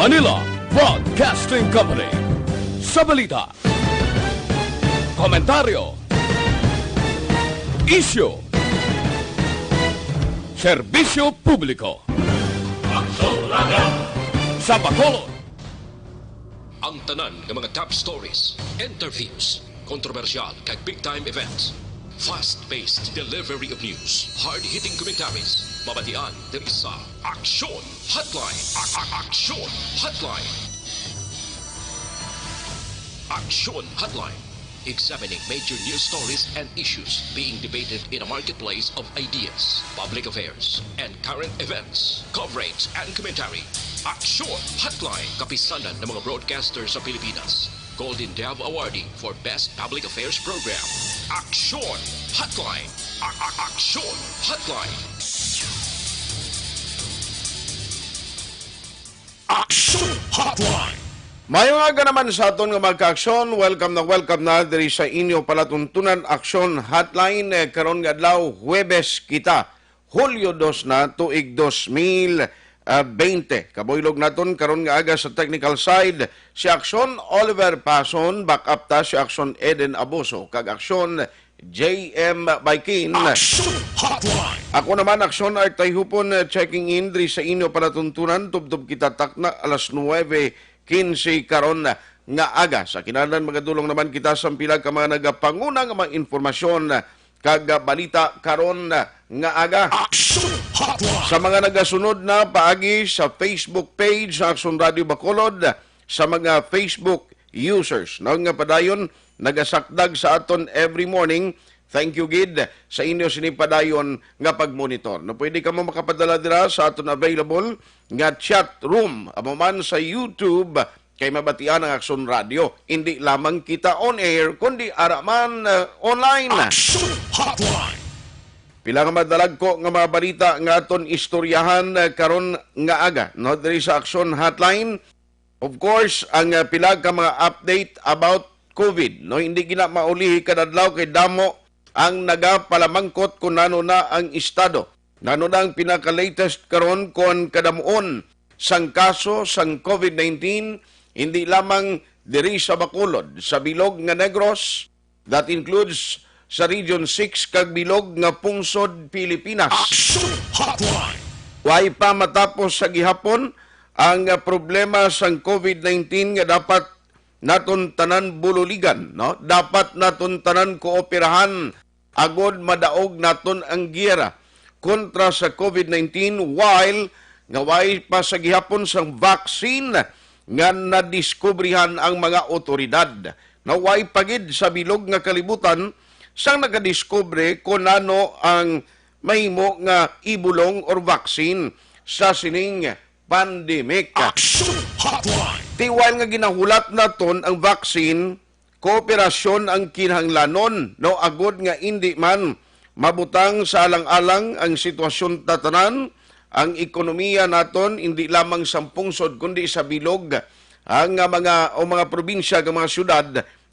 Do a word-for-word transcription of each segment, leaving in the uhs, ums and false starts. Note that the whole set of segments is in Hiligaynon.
Manila Broadcasting Company. Sa balita, komentaryo, isyu, serbisyo publiko. Sa Bacolod, ang tanan nga mga top stories, interviews, kontrobersyal kag big time events. Fast-paced delivery of news, hard-hitting commentaries. Mabatian diri sa Aksyon Hotline. A- a- Aksyon Hotline. Aksyon Hotline. Examining major news stories and issues being debated in a marketplace of ideas, public affairs, and current events. Coverage and commentary. Aksyon Hotline. Kapisanan ng mga broadcaster sa Pilipinas. Golden Dove Awardee for Best Public Affairs Program. Aksyon Hotline. A- a- Aksyon Hotline. Aksyon Hotline. Maayong aga naman sa aton nga mga ka-aksyon. Welcome na welcome na diri sa inyo palatuntunan Aksyon Hotline. Eh, karon nga adlaw, Huwebes kita, Hulyo dos na, tuig dos mil baynte. Kabuylog naton karon nga aga sa technical side, si Aksyon Oliver Pason, backup ta si Aksyon Eden Abuso, kag Aksyon J M Baikin. Aksyon Hotline. Ako naman, Aksyon Art Tayhupon, eh, checking in diri sa inyo palatuntunan. Tubtob kita takna alas nuwebe quince karon nga aga. Sa kinahanglan, magadulong naman kita sa pila ka mga nagapanguna nga mga impormasyon kag balita karon nga aga. Aksyon Hotline. Sa mga nagasunod na paagi sa Facebook page sa Aksyon Radio Bacolod, sa mga Facebook users, no, nga padayon nagasakdag sa aton every morning, thank you gid sa inyo sini padayon nga pagmonitor. No, pwede kamo makapadala dira sa aton available nga chat room, amo man sa YouTube, kay mabatian ang Aksyon Radio. Hindi lamang kita on air, kundi ara man, uh, online. Aksyon Hotline. Pila nga madalagko nga mga balita nga aton istoryahan, uh, karon nga aga, no, diri sa Aksyon Hotline. Of course, ang, uh, pila ka mga update about COVID, no, hindi gina maulihi kada adlaw kay damo ang nagapalamangkot kung nano na ang estado. Nano na ang pinaka-latest karon kon kadamuon sang kaso sang COVID nineteen, hindi lamang diri sa Bacolod, sa bilog nga Negros, that includes sa Region six kag bilog nga pungsod Pilipinas. Action Hotline. Way pa matapos sa gihapon ang, ah, problema sang COVID nineteen nga dapat naton tanan bululigan, no? Dapat naton tanan kooperahan agod madaog naton ang giyera kontra sa COVID nineteen, while nga way pa sa gihapon sang vaccine nga nadiskubrihan ang mga awtoridad. Nga way pa gid sa bilog nga kalibutan sang nakadiskubre kon ano ang mahimo nga ibulong or vaccine sa sining pandemic. Action Hotline. Ti while nga ginahulat naton ang vaccine, kooperasyon ang kinahanglanon, no, agud nga indi man mabutang sa alang-alang ang sitwasyon ta tanan, ang ekonomiya naton, indi lamang sa pungsod, kundi sa bilog, ang, ah, mga, o mga probinsya, ang mga syudad,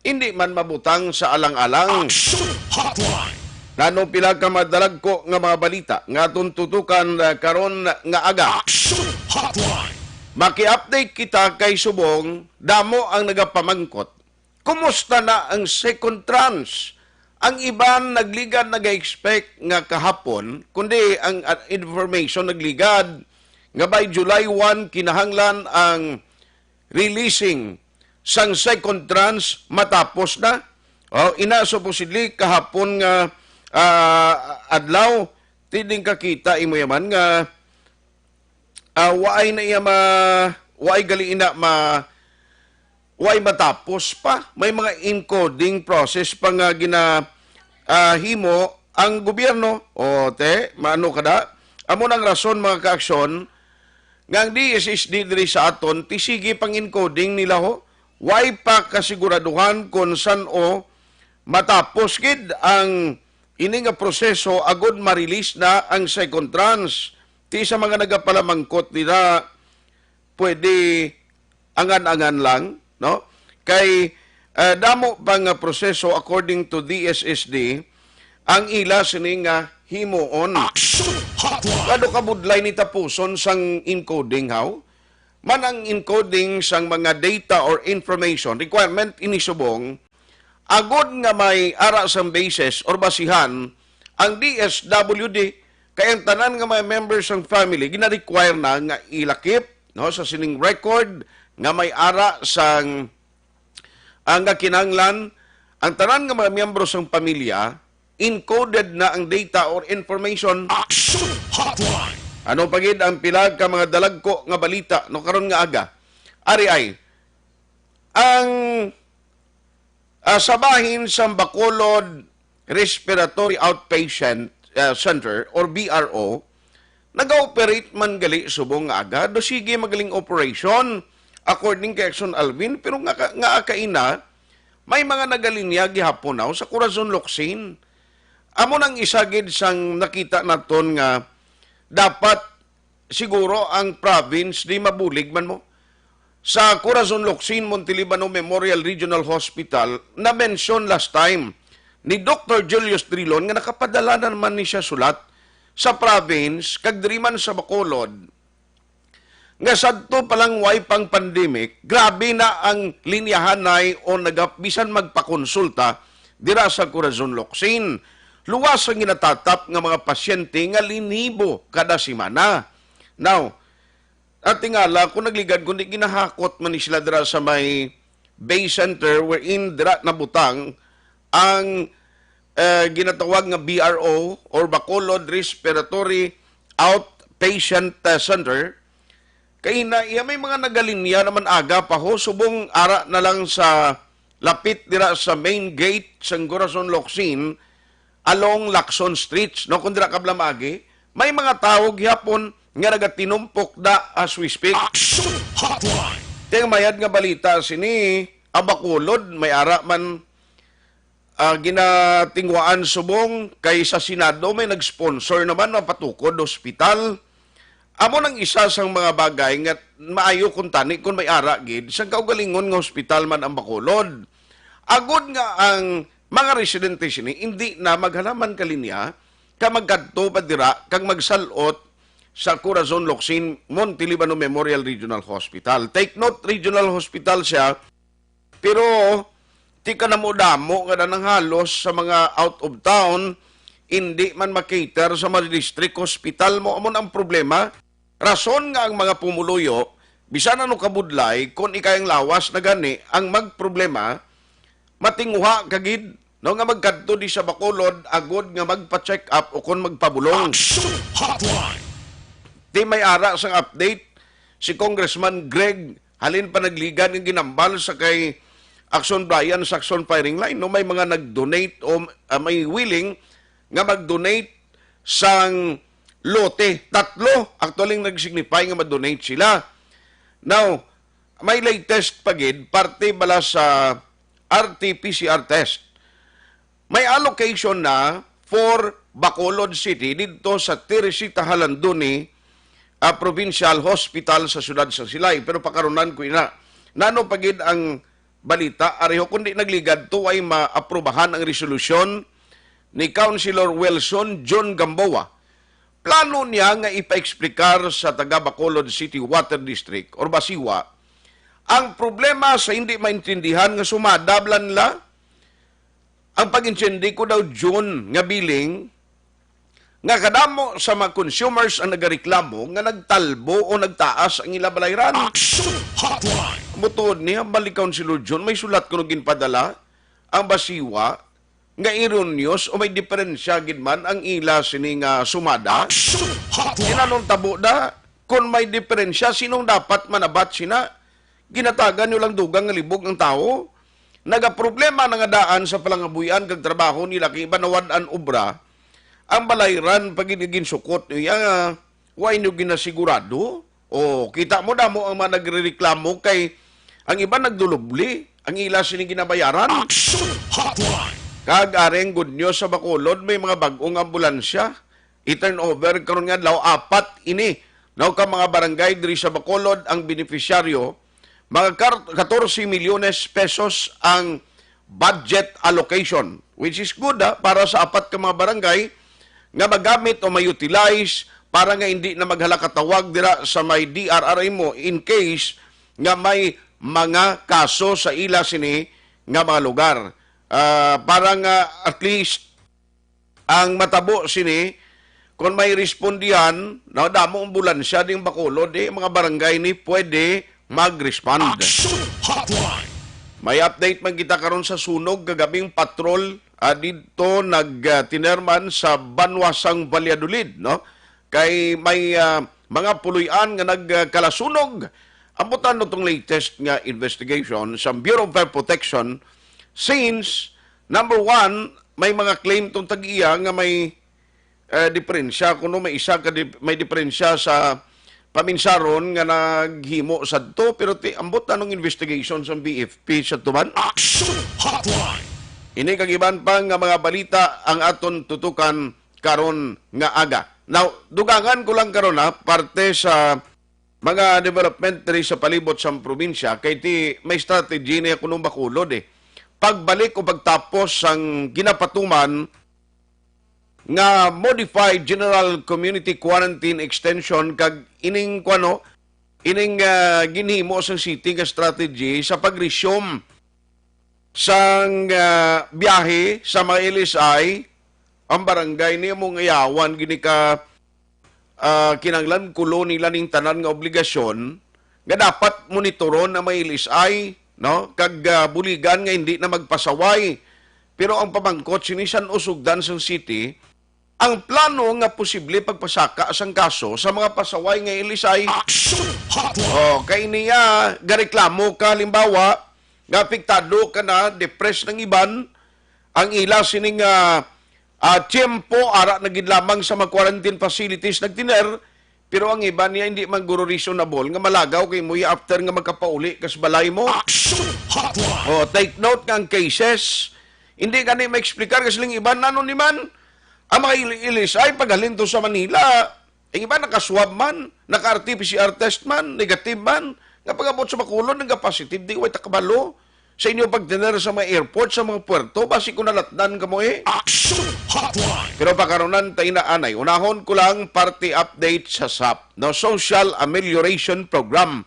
indi man mabutang sa alang-alang. Action Hotline. Nganong pila ka madalagko nga mga balita nga aton tutukan, ah, karon nga aga? Action Hotline. Maki-update kita kay subong damo ang nagapamangkot. Kumusta na ang second tranche? Ang iban nagligad, naga-expect nga kahapon, kundi ang, ah, information nagligad nga by July one kinahanglan ang releasing sang second tranche matapos na. O, ina, supposedly kahapon nga, ah, adlaw, ti din kakita imo yaman nga, ah, waay na iya ma-, waay gali ina ma-, waay matapos pa. May mga encoding process pa nga gina-, ah, himo ang gobyerno. O, te, maano ka da? Amo nang rason, mga kaaksyon, nga ang D S S D diri sa aton, ti sige pang encoding nila, ho. Way pa kasiguraduhan kon san-o matapos gid ang ini nga proseso agud ma-release na ang second tranche. Ti sa mga nagapalamangkot nila, pwede angan-angan lang, no? Kay, eh, damo pa nga proseso according to D S S D ang ila sini nga himuon. Action Hotline. Kado kabudlay ni tapuson sang encoding, haw? man ang encoding sang mga data or information requirement ini subong, agod nga may ara sang basis or basihan ang D S W D, kay ang tanan nga mga members sang family gina-require na nga ilakip, no, sa sining record nga may ara sang, ang nga kinahanglan, ang tanan nga mga miyembro sang pamilya, encoded na ang data or information. Action Hotline. Ano pa gid ang pila ka mga dalagko nga balita, no, karon nga aga? Ari ay, ang, ah, sa bahin sang Bacolod Respiratory Outpatient, ah, Center or B R O, nag-operate man gali subong nga aga, do sige magaling operation, according kay Exxon Alvin, pero nga, nga kaina, may mga nagalinya gihapon now sa Corazon Locsin. Amo nang isa gid sang nakita naton nga dapat siguro ang province di mabulig man mo. Sa Corazon Locsin Montelibano Memorial Regional Hospital, na-mention last time ni Doctor Julius Drilon nga nakapadala na naman ni siya sulat sa province kag diri man sa Bacolod, nga sadto pa lang way pang pandemic, grabe na ang linyahanay o nagap-, bisan magpakonsulta dira sa Corazon Locsin. Luwas ang ginatatap nga mga pasyente nga linibo kada semana. Now, at tingala, kung nagligad, kundi ginahakot man ni sila dira sa may Bay Center, wherein dira nabutang ang, eh, ginatawag nga B R O or Bacolod Respiratory Outpatient, eh, Center. Kay na, iya may mga nagalinya naman aga pa ho, subong ara na lang sa lapit dira sa main gate sang Corazon Locsin, along Lacson Streets, no? Kung dira ka bala maagi, may mga tawo gihapon nga nagatinumpok da as we speak. Action Hotline. Ting mayad nga balita sini, ang Bacolod, may ara man, ah, ginatinguhaan subong kay sa Senado may nag-sponsor naman mapatukod hospital. Amo nang isa sang mga bagay nga maayo kuntani kung may ara gid sang kaugalingon nga hospital man ang Bacolod. Agod nga ang mga residente sini indi na maghalaman ka linya ka magkadto pa dira kag magsalot sa Corazon Locsin Montelibano Memorial Regional Hospital. Take note, regional hospital siya, pero ti kanamo-damo nga nanang halos sa mga out of town, indi man makater sa mga district hospital mo. Amo na ang problema. Rason nga ang mga pumuluyo, bisan ano kabudlay, kon ikay ang lawas na gani ang magproblema, matinguha ka gid, no, nga magkadto di sa Bacolod agod nga magpa-check up o kon magpabulong. Action Hotline. Ti may ara sang update si Congressman Greg halin pa nagligad nga ginambal sa kay Action Brian sa Action Firing Line, no, may mga nag-donate o, ah, may willing nga mag-donate sang lote. Tatlo actually ang nag-signify nga ma-donate sila. Now, may latest pa gid, parte bala sa R T P C R test. May allocation na for Bacolod City didto sa Teresita Jalandoni, ah, Provincial Hospital sa siyudad sa Silay. Pero pakarunan ko ina. Nano pa gid ang balita, ariho, kundi nagligad to ay maaprubahan ang resolusyon ni Councilor Wilson John Gamboa. Plano niya nga ipaeksplikar sa taga Bacolod City Water District or BACIWA ang problema sa hindi maintindihan nga sumada bala nila ang pag-intindi ko daw June nga billing nga kadamo sa mga consumers ang nagareklamo nga nagtalbo o nagtaas ang ila balayran. Action Hotline. Mutuod niya, balik Councilor June, may sulat ko ginpadala ang BACIWA nga erroneous o may diferensya gid man ang ila sini nga sumada. Action Hotline. Inanong tabo da, kung may diferensya, sinong dapat manabat sina? Ginatagan nyo lang dugang nga libog ang tawo. Nagaproblema na nga daan sa palangabuhian kag trabaho nila kay iban nawad-an obra. Ang balayran pa gid nga ginsukot niya nga wa inyo ginasigurado. O, kita mo damo ang mga nagrereklamo kay ang iban nagdulubli ang ila sini ginabayaran. Action Hotline. Kag aring good news sa Bacolod, may mga bag-ong ambulansya. I-turnover karon nga adlaw, apat ini, no, ka mga barangay diri sa Bacolod ang benepisyaryo. Mga kar-, katorse milyones pesos ang budget allocation, which is good, ha, para sa apat ka mga barangay nga magamit o ma-utilize para nga hindi na maghalakatawag dira sa may D R R M O in case nga may mga kaso sa ila sini nga mga lugar. Ah, para nga at least ang matabo sini, kung may respondihan, no, damo ambulansya ding Bacolod, eh, mga barangay ni pwede mag-respond. Action Hotline. May update man kita karon sa sunog kagabing patrol, ah, didto nag, ah, tinerman sa Banwasang Valladolid, no? Kay may, ah, mga puloy-an nga nagkalasunog. Ambutan no tong latest nga investigation sa Bureau of Fire Protection since, number one, may mga claim tong tag-iya nga may, eh, diferensya, kuno may isa ka dip-, may diferensya sa paminsaron nga naghimo sadto, pero ti-, ambot na nung investigation sa B F P sa tuman. Action Hotline. Ini kag iban pa nga mga balita ang aton tutukan karon nga aga. Now, dugangan ko lang karon, ha, parte sa mga development diri sa palibot sang probinsya, kay ti may strategy na kuno Bacolod, eh. Pagbalik o pagtapos sang ginapatuman nga modified general community quarantine extension kag ining kuno, ining, ah, ginhimo sang city nga strategy sa pag-resume sang, ah, biyahe sa mga L S I, ang barangay ni among iyawan gini ka, ah, kinahanglan kulo nila ning tanan nga obligasyon nga dapat monitoron ang mga L S I, no? Kag, ah, buligan nga hindi na magpasaway. Pero ang pamangkot sini, san-o sugdan sang city ang plano nga posible pagpasaka sang kaso sa mga pasaway nga L S I? Action Hotline. Oh, kay niya gareklamo ka, halimbawa, nga apektado ka na, depressed ng iban, ang ila sining, ah, ah, tiyempo ara na gid lamang sa mga quarantine facilities nagtiner, pero ang iban niya hindi man guro reasonable nga malagaw kay mo after nga makapauli kas balay mo. Action Hotline. Oh, take note nga ang cases hindi gani ma-explicar kasi lang iban nano ni man ang mga il- L S I paghalin to sa Manila. Ang iba naka-swab man, naka-R T P C R test man, negative man, nga pag-abot sa Bacolod, nagka-positive, di way takabalo sa inyo pagtener sa mga airport, sa mga puerto, basi kung nalatnan ka mo eh. Action Hotline. Pero pakaronan tayo na anay. Unahon ko lang party update sa sap, no? Social Amelioration Program.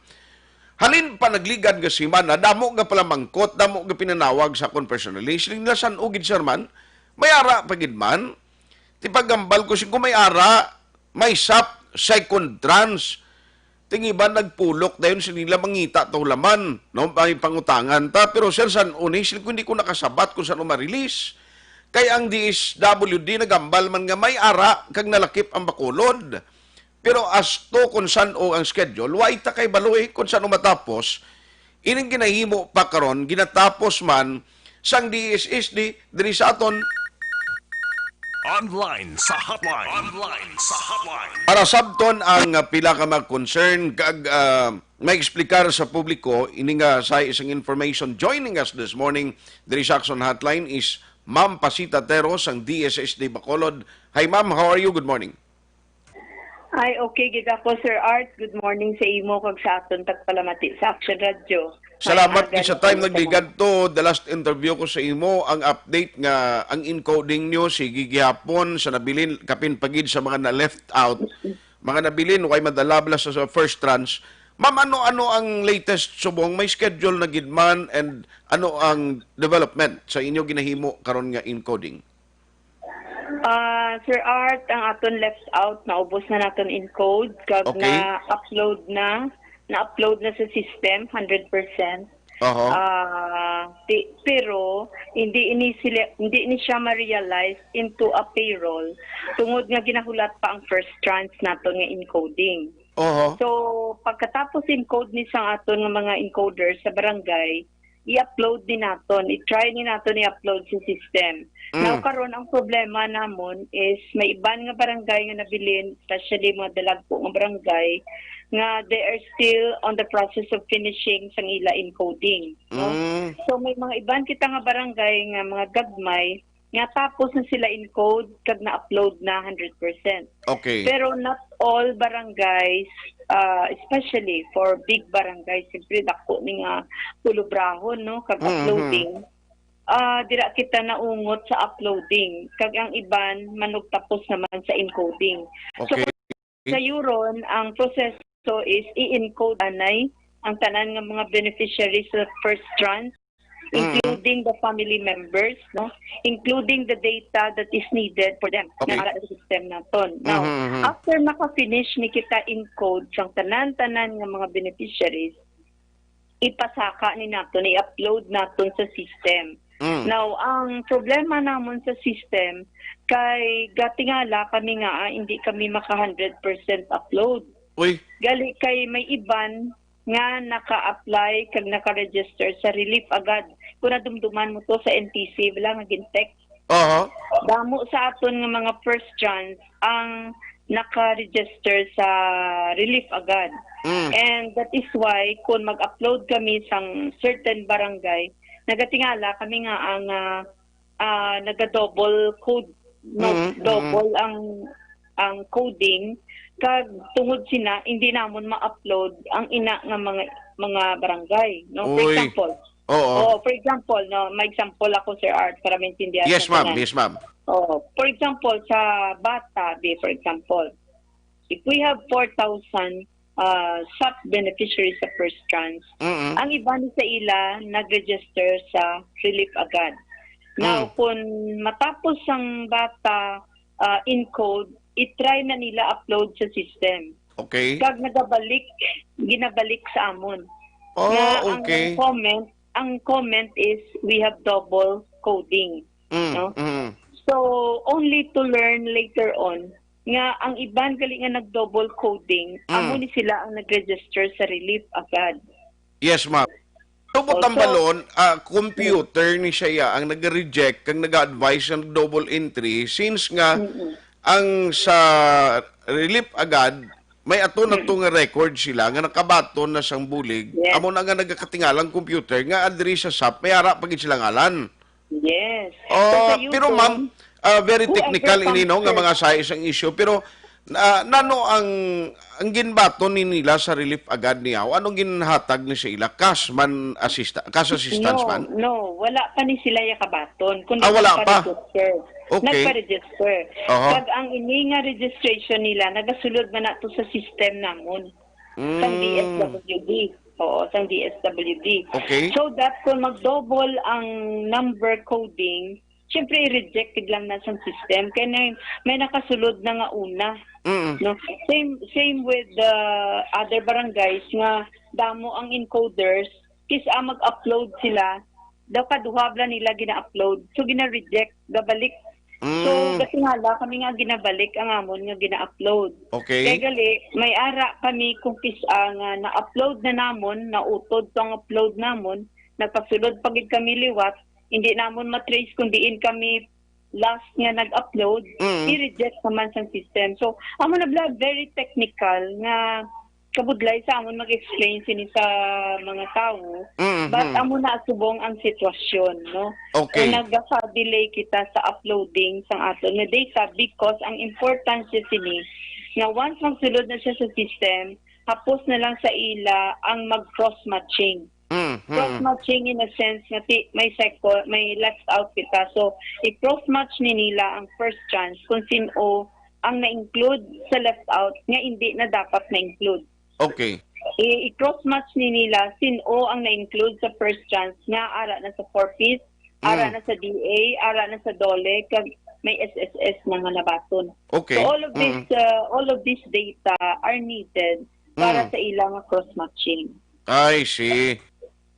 Halin pa nagligad nga semana, damo nga palamangkot, damo nga pinanawag sa akon personally. Siling nila, "San-o gid, sir, man? May ara pa gid man?" Ti paghambal ko, siling ko, "May ara, may sap, second trans." Ting iban nagpulok dayon, siling nila, "Mangita ta laman, no? May pangutangan ta." Pero, sir, san-o ni? Siling ko, "Hindi ko nakasabat kung san-o ma-release." Kay ang D S W D nagambal man nga may ara kag nalakip ang Bacolod. Pero as to kung san-o ang schedule, wa ta kay balo, eh, kung san-o matapos. Ining ginahimo pa karon, ginatapos man sang D S S D diri sa aton. Online sa hotline. Online sa hotline. Para sabton ang, ah, pila ka mga concern kag, ah, maexplikar sa publiko, ini nga sa isang information, joining us this morning diri sa Action Hotline is Ma'am Pasita Teros, ang D S S D Bacolod. Hi, ma'am. How are you? Good morning. Ay, okay gid ako, Sir Art. Good morning sa imo kag sa aton tagpalamati sa Action Radio. Salamat gid sa time nagligad to. The last interview ko sa imo, ang update nga ang encoding nyo sige gihapon sa nabilin, kapin pagid sa mga na-left out, mga nabilin, way madala bala sa, sa first tranche. Ma'am, ano-ano ang latest subong? May schedule na gid man, and ano ang development sa inyo ginahimo karon nga encoding? Ah, Sir Art, ang aton left out, naubos na naton encode, kag Okay. na-upload na, na-upload na sa system, hundred percent. Oho. Ah, ti-, pero hindi ini sila, hindi ni siya ma-realize into a payroll tungod nga ginahulat pa ang first tranche naton nga encoding. Oho. So, pagkatapos encode ni sang aton nga mga encoder sa barangay, i-upload ni naton, i-try ni naton i-upload sa system. Mm. Now, karon ang problema namon is may iban nga barangay nga nabilin, especially mga dalagko nga barangay, nga they are still on the process of finishing sang ila encoding, no? Mm. So, may mga iban kita nga barangay nga mga gagmay nga tapos na sila encode kag na-upload na hundred percent. Okay. Pero not all barangays, ah, especially for big barangays, siyempre dako ni nga pulubrahon, no, kag Mhm. uploading. Ah, dira kita naungot sa uploading, kag ang iban manugtapos naman sa encoding. So, Okay. Sa Euron, ang proseso is i-encode anay ang tanan nga mga beneficiaries sa first tranche, including the family members, no? Including the data that is needed for them. Okay. Nga ara sa system naton. Now, mhm, mhm, after maka-finish ni kita encode sang tanan-tanan nga mga beneficiaries, ipasaka ni naton, i-upload naton sa system. Mm. Now, ang problema namon sa system, kay gatingala kami nga, ah, hindi kami maka hundred percent upload. Uy. Gali kay may iban nga naka-apply kag naka-register sa Relief Agad. Kung nadumduman mo to sa N T C, wala nga gin-text. Aha. Damo sa aton nga mga first tranche ang naka-register sa Relief Agad. Mm. And that is why kung mag-upload kami sang certain barangay, nagatingala kami nga ang, ah, ah, naga-double code, no? Mm, mm. Double ang, ang coding, kag tungod sina hindi namon ma-upload ang ina nga mga, mga barangay, no? For example, oo. Oh, for example, no, may example ako, Sir Art, para maintindihan. Yes, ma'am. Yes, ma'am. Oh, for example, sa bata, be, for example, if we have four thousand, uh, SAP beneficiaries sa first tranche, mm, ang iban sa ila nag-register sa Relief Agad. Now, mm, kung matapos ang bata, uh, encode, i-try na nila upload sa system. Okay. Kag nagabalik, ginabalik sa amon. Oh, okay. Nga ang comment, ang comment is, "We have double coding." Mm, no? Mm. So, only to learn later on nga ang iban gali nga nag-double coding, mm, amo ni sila ang nag-register sa Relief Agad. Yes, ma'am. Tubo tambalon, ah, computer ni siya ang nag-reject kag nag-advise ng double entry since nga, mm-mm, ang sa Relief Agad, may ato na to nga record sila nga nakabaton na sang bulig. Yes. Amo na nga nagakatingalang computer nga adri sa SAP, may ara pa gid sila ngalan. Yes. Oh, pero ma'am, ah, very technical ini, no, nga mga sa isang issue. Pero, ah, nano ang, ang ginbaton ni nila sa Relief Agad niya? O anong ginhatag ni sa ila? Cash man assista-, cash assistance man? No, no, wala pa ni sila ya kabaton. Kundi, ah, wala pa. Nagpa-register. Okay. Nagpa-register. Aha. Kag ang ini nga registration nila, nagasulod man na to sa system namon. Sang, mm, D S W D. Oo, sang D S W D. Okay. So that kung mag-double ang number coding, syempre, i-reject lang na sang system. Kaya na, may nakasulod na nga una. Mm. No? Same, same with the other barangays nga damo ang encoders, kis-a mag-upload sila, daw kaduha lang nila gina-upload. So, gina-reject, gabalik. So, mm, gatingala kami nga ginabalik ang amon nga gina-upload. Okay. Kay gali, may ara kami kung kis-a nga na-upload na namon, nautod to ang upload namon, nagpasulod pa gid kami liwat, hindi namon ma-trace kung diin kami last nga nag-upload, mm, i-reject naman sang system. So, amo na bala, very technical nga kabudlay sa amon mag-explain sini sa mga tawo, mm-hmm, but amo na subong ang sitwasyon, no? Okay. Kung nagaka-delay kita sa uploading sang aton nga data because ang importansya sini nga once magsulod na siya sa system, hapos na lang sa ila ang mag-cross-matching. Mm, mm. Cross-matching in a sense nga ti-, may second, may left out kita. So, i-cross-match ni nila ang first tranche kung sin-o ang na-include sa left out nga hindi na dapat na-include. Okay. I-, i-cross-match ni nila sin-o ang na-include sa first tranche nga ara na sa four Ps, ara, mm, na sa D A, ara na sa DOLE, kag may S S S na nga nabaton. Okay. So all of this, mm, uh, all of this data are needed para, mm, sa ilang cross-matching. I see.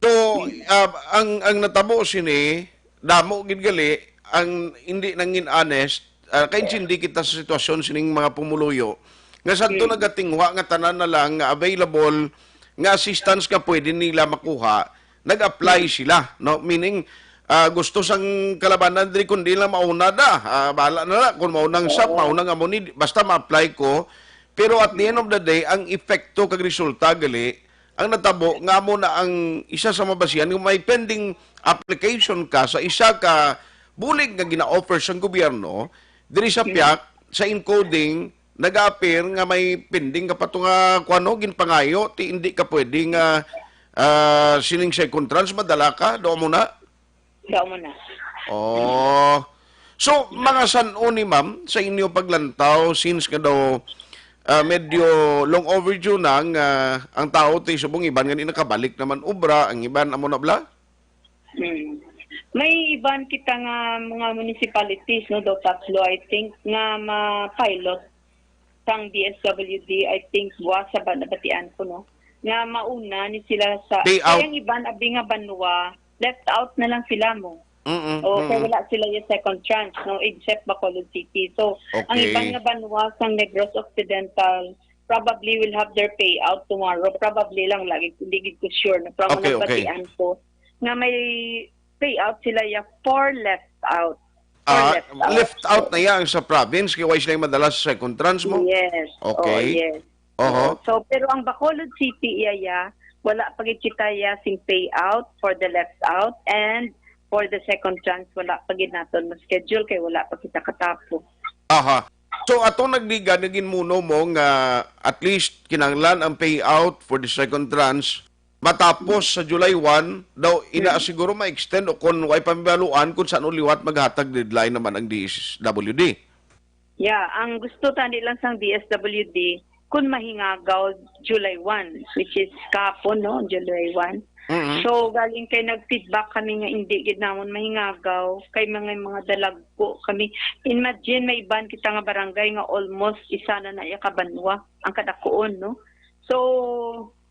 So, ah, ang, ang natabo sini, damo gid gali, ang hindi nangin honest, ah, kaintindi kita sa sitwasyon sining mga pumuluyo, nga sadto, mm, nagatinguha nga tanan na lang nga available nga assistance nga pwede nila makuha, nag-apply, mm, sila, no? Meaning, ah, gusto sang kalabanan diri, kundi lang mauna da, ah, bahala na la, kung maunang SAP, oo, maunang amo ni, basta ma-apply ko. Pero at the end of the day, ang epekto kag resulta gali, ang natabo nga amo na ang isa sa mabasihan nga may pending application ka sa isa ka bulig nga gina-offer sang gobyerno, diri sa, mm, piak, sa encoding, nag-appear nga may pending ka pa to nga kuwano, ginpangayo, ti hindi ka pwede nga, ah, sining second tranche, madala ka, do mo na? Daw mo na. Oh. So, mga san-o ni ma'am, sa inyo paglantaw, since nga daw, Ah, medyo long overdue na nga ang tao ti subong iban gani nakabalik naman ubra, ang iban amo na bala. Mm. May iban kita nga mga municipalities, no, do tatlo, I think, nga ma-pilot sang D S W D, I think, buwas sa ba nabatian ko, no, nga mauna ni sila sa Payout. Kaya ang iban abi nga banwa, left out na lang sila mo. Mm-mm, O kay mm-mm. Wala sila yung second tranche, no, except Bacolod City. So, ang Okay. Iban nga banwa sang Negros Occidental probably will have their payout tomorrow. Probably lang, lagi hindi gid ko sure, no, pero ang Okay, okay. Nabatian ko nga may payout sila ya for left out. For Ah, left out. Left out na yan sa province, kaya why sila madala sa second tranche mo? Yes. Okay. Oh, yes. Oho. So, pero ang Bacolod City iya ya, wala pa gid kita ya sing payout for the left out and for the second tranche wala pa gid naton ma-schedule kay wala pa kita katapos. Aha. So ato nagdigan nga ginmuno mo nga at least kinahanglan ang payout for the second tranche matapos sa July one daw ina siguro ma-extend o kung way pamibaluan kung saan liwat maghatag deadline naman ang D S W D. Yeah, ang gusto tani lang sang D S W D kung mahingagaw July one, which is kahapon, no, July one. Mhm. So galing kay nag-feedback kami nga hindi gid namon mahingagaw kay mga mga dalagko kami. Imagine may iban kita nga barangay nga almost isa na na iya ka banwa ang kadakuon, no. So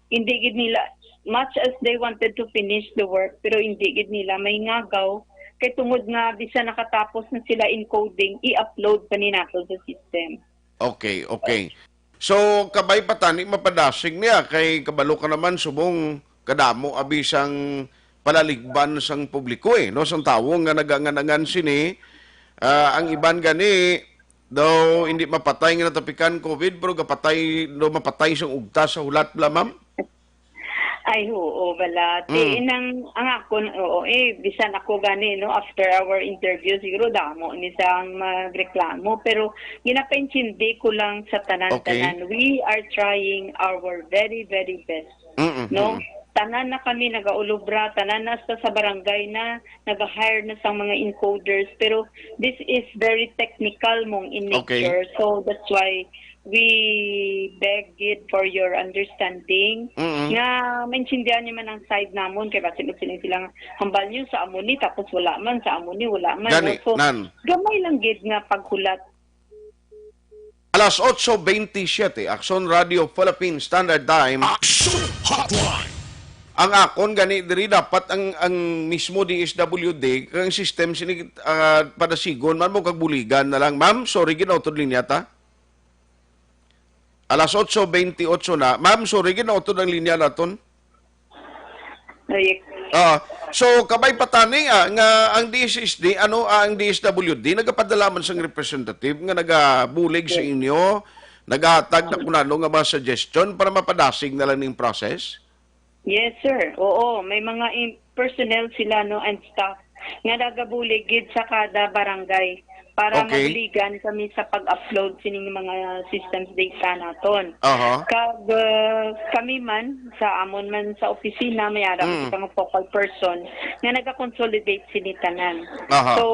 hindi gid nila, much as they wanted to finish the work, pero hindi gid nila mahingagaw kay tungod nga bisan nakatapos na sila encoding, i-upload pa ni nato sa system. Okay, okay. So kabay pa tani mapadasig niya kay kabalo ka naman subong kadamo abi sang palaligban sang publiko eh, no, sang tawo nga nagangan-angan sini. Ah, ang iban gani daw hindi mapatay nga natapikan COVID pero gapatay daw mapatay sang ugta sa hulat bala, ma'am. Ay, oo, bala. Ti, Mm. inang, ang akon, oo, eh, bisan ako gani, no, after our interview, siguro damo ni sang magreklamo, pero ginapaintindi ko lang sa tanan-tanan. Okay. We are trying our very, very best, Mm-mm. no? Tanan na kami nagaulubra, tanan na sa, sa barangay na, nag-hire na sang mga encoders, pero this is very technical mong in Okay. nature. So that's why we beg it for your understanding. Mm-mm. Nga maintindihan niyo man ang side namon kay basin og sila nga hambal niyo sa amo ni tapos wala man, sa amo ni wala man, Gani, no? So, nan. Gamay lang gid nga paghulat. Alas otso veintisiete, Aksyon Radio Philippine Standard Time. Aksyon Hotline. Ang akon gani diri dapat ang ang mismo D S W D kang system sini ah, padasigon man mo kag buligan na lang. Ma'am, sorry ginautod linya ta. Alas otso veintiocho na. Ma'am, sorry ginautod ang linya naton. Ay, Ah, so kabay pa tani ah, nga ang D S S D ano ah, ang D S W D nagapadala man sang representative nga nagabulig sa inyo, nagahatag na kunano nga mga suggestion para mapadasig na lang ning process. Yes, sir. Oo, may mga in- personnel sila, no, and staff nga nagabulig gid sa kada barangay para Okay. mabuligan kami sa pag-upload sining mga systems data naton. Aha. Kag uh, kami man sa amon man sa opisina may ara Mm. kita nga focal person nga nagaconsolidate sini tanan. Aha. So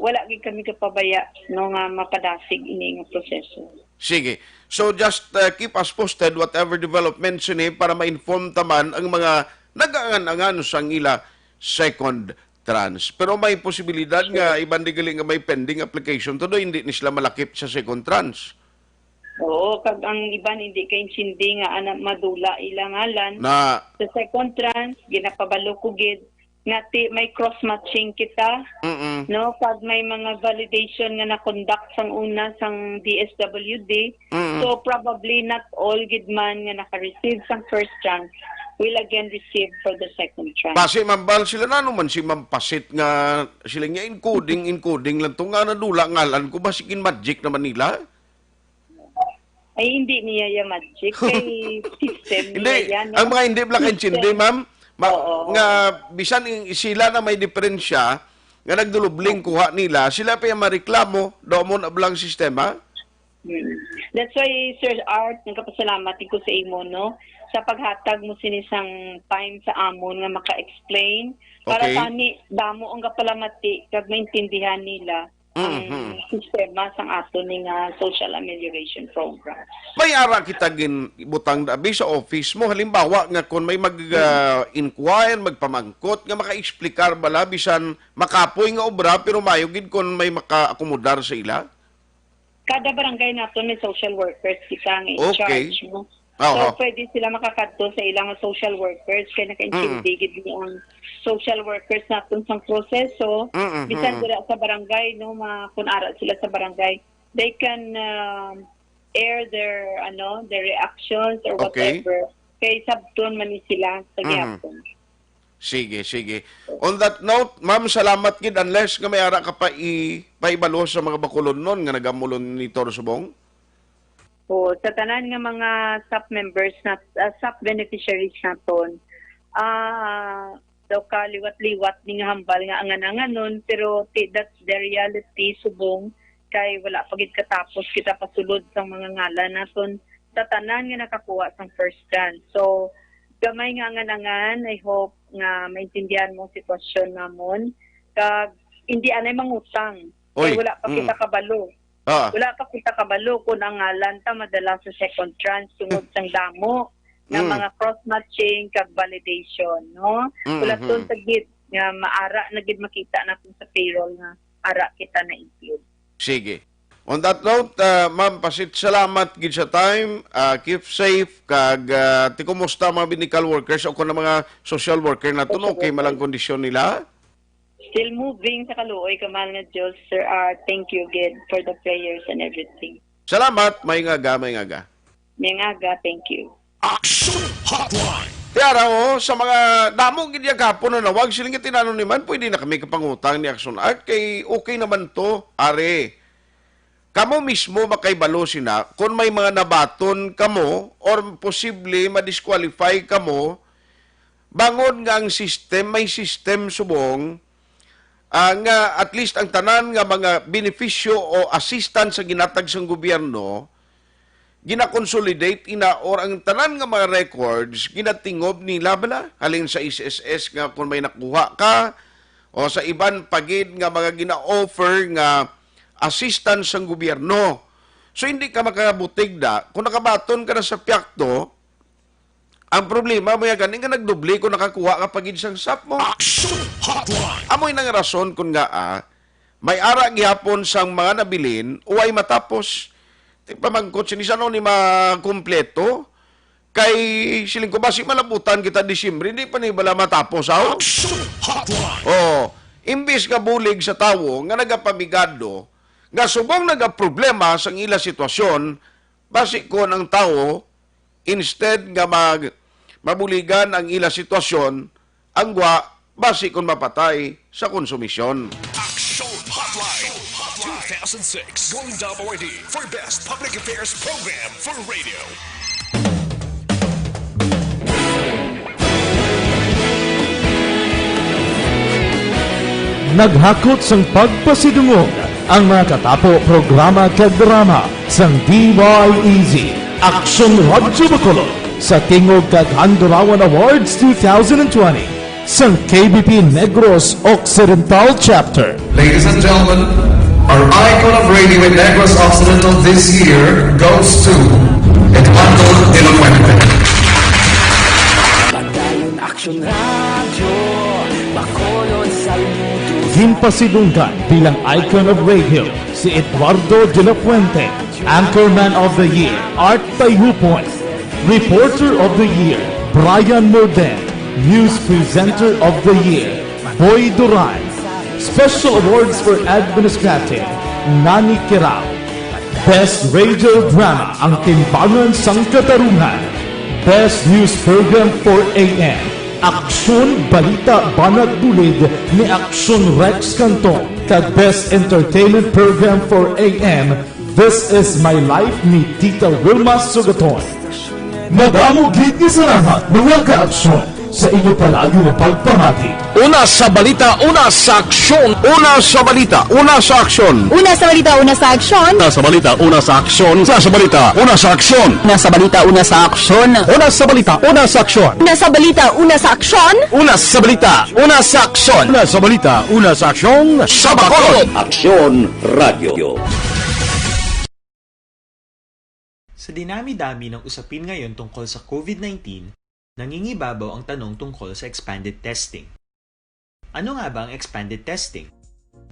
wala gid kami kapabaya, no, nga mapadasig ini nga proseso. Sige. So just uh, keep us posted whatever developments ini para ma-inform taman ang mga nagaangan-angan sang ila second tranche. Pero may posibilidad nga iban di gali nga may pending application to do hindi ni sila malakip sa second tranche. Oo, kag ang iban hindi kaintindi nga ana madula ila ngalan. Na Sa second tranche, ginapabalo ko gid nga ti may cross matching kita, mm no? Pag may mga validation nga na-conduct sang una sang D S W D, Mm. so probably not all gid man nga naka-receive sang first tranche will again receive for the second tranche. Basi mambal sila na naman si Mampasit nga sila niya encoding encoding lang to nga nadula ngalan ko basi kin magic naman nila. Ay, hindi niya yung magic. Kay system Hindi, niya yan. ang mga hindi lang kaintindi, ma'am, ma- Oo. nga bisan in- sila na may diferensya nga nagdulubling kuha nila, sila pa yung mareklamo, do mo na blang sistema? Hmm. That's why, Sir Art, nagkapasalamat ko sa imo, no? Sa paghatag mo sinisang time sa amon nga maka-explain. Para Okay. Tani, damo ang kapalamati kag maintindihan nila. ang Mhm. sistema sang ato ni nga social amelioration program. May ara kita ginbutang abi sa office mo, halimbawa nga kung may mag-inquire, magpamangkot, nga maka-explicar bala bisan makapoy nga obra, pero mayo gid kung may makaakomodar sa ila? Kada barangay naton may social workers kita nga in Okay. charge, no? So, Aha. pwede sila makakadto sa ilang social workers kay nakaintindi Mm. gid ni ang social workers naton sang proseso. Mm, mm, Bisan mm. dira sa barangay, no, ma, kung ara sila sa barangay, they can, um, air their, ano, their reactions or Okay. whatever. Kay sabton man ni sila sa Mhm. gihapon. Sige, sige. On that note, ma'am, salamat gid, unless nga may ara ka pa i-, paibalo sa mga Bacolodnon nga nagamulon ni Tor Subong. O, sa tanan nga mga sap members na, ah, sap beneficiaries naton, ah, daw ka liwat-liwat ni nga hambal nga angan-anganon, pero ti-, that's the reality, subong kay wala pa gid katapos kita pasulod sang mga ngalan naton sa tanan nga nakakuha sang first chance. So, gamay nga angan-angan, I hope nga maintindihan mo ang sitwasyon namon. Kag hindi anay mangutang. Kay Oy, wala pa mm. kita kabalo. Ah. Wala pa kita kabalo kung ang ngalan ta madala sa second tranche tungod sang damo nga Mm. mga cross-matching kag validation, no? Mm, Wala mm. to sa gid nga maara na gid makita natin sa payroll nga ara kita na include. Sige. On that note, ah, ma'am, pasit salamat gid sa time. Ah, keep safe. Kag, ah, ti kumusta mga medical workers o kung mga social worker naton, Social okay man lang worker. kondisyon nila? Still moving sa kaluoy, kamahal nga Diyos, Sir Art. Thank you again for the prayers and everything. Salamat. May nga ga, may nga ga. May nga ga, thank you. Action Hotline. Tiara, oh, sa mga damo gid ya gapon na nawag, siling nga tinanon ni man, pwede na kami kapangutang ni Action Art, kay okay naman to, are. Kamo mismo makaibalo sina kung may mga nabaton kamo or posible ma-disqualify kamo, bangod nga ang system, may system subong, ah, nga at least ang tanan nga mga benepisyo o assistance sa ginatag sang gobyerno, gina-consolidate ina, or ang tanan nga mga records ginatingob nila bala halin sa S S S nga kung may nakuha ka o sa iban pa gid nga mga gina-offer nga assistance sang gobyerno. So, hindi ka makabutig da kung nakabaton ka na sa piyakto. Ang problema mo ya gani nga nagdoble kung nakakuha ka pa gid sang sap mo. Action Hotline. Amoy nang rason kun nga, ah, may ara gihapon sang mga nabilin, way matapos. Ti pamangkot sini sa ano ni makumpleto? Kay siling ko, basi malabutan kita Disyembre, hindi pa ni bala matapos, aw? Action Hotline. Oh, imbis nga bulig sa tawo nga nagapamigado, nga subong nagaproblema sang ila sitwasyon, basi kon ang tawo, instead nga mag-, mabuligan ang ila sitwasyon, ang gwa, basi kon mapatay sa konsumisyon. Action Hotline two thousand six Golden Dove Awardee for Best Public Affairs Program for Radio. Naghakot sang pagpasidungog ang mga katapo programa kag drama sang D Y E Z, Aksyon Radyo Bacolod, sa Tingog kag Handurawan Awards two thousand and twenty, sang K B P Negros Occidental Chapter. Ladies and gentlemen, our icon of radio in Negros Occidental this year goes to Eduardo de la Fuente. Padayon Aksyon Radyo, Bacolod, Salmuto. Ginpasidunggan bilang icon of radio si Eduardo de la Fuente, Anchorman of the Year, Art Tayupon, Reporter of the Year, Brian Morden, News Presenter of the Year, Boy Duran, Special Awards for Administrative, Nani Kirao, Best Radio Drama, Ang Timbangan sang Katarungan, Best News Program four A M, Aksyon Balita Banat Bulid ni Aksyon Rex Canton, kag Best Entertainment Program four A M, This Is My Life ni Tita Wilma Sugaton. Madamo gid nga salamat, mga ka-aksyon. Sa inyo palagi nga pagpamati. Una sa balita, una sa aksyon. Una sa balita, una sa aksyon. Una sa balita, una sa aksyon. Una sa balita, una sa aksyon. Una sa balita, una sa aksyon. Una sa balita, una sa aksyon. Una sa balita, una sa aksyon. Una sa balita, una sa aksyon. Una sa balita, una sa aksyon. Una sa balita, una sa aksyon. Sa Bacolod. Aksyon Radio. Sa dinami-dami ng usapin ngayon tungkol sa COVID nineteen, nangingibabaw ang tanong tungkol sa expanded testing. Ano nga ba ang expanded testing?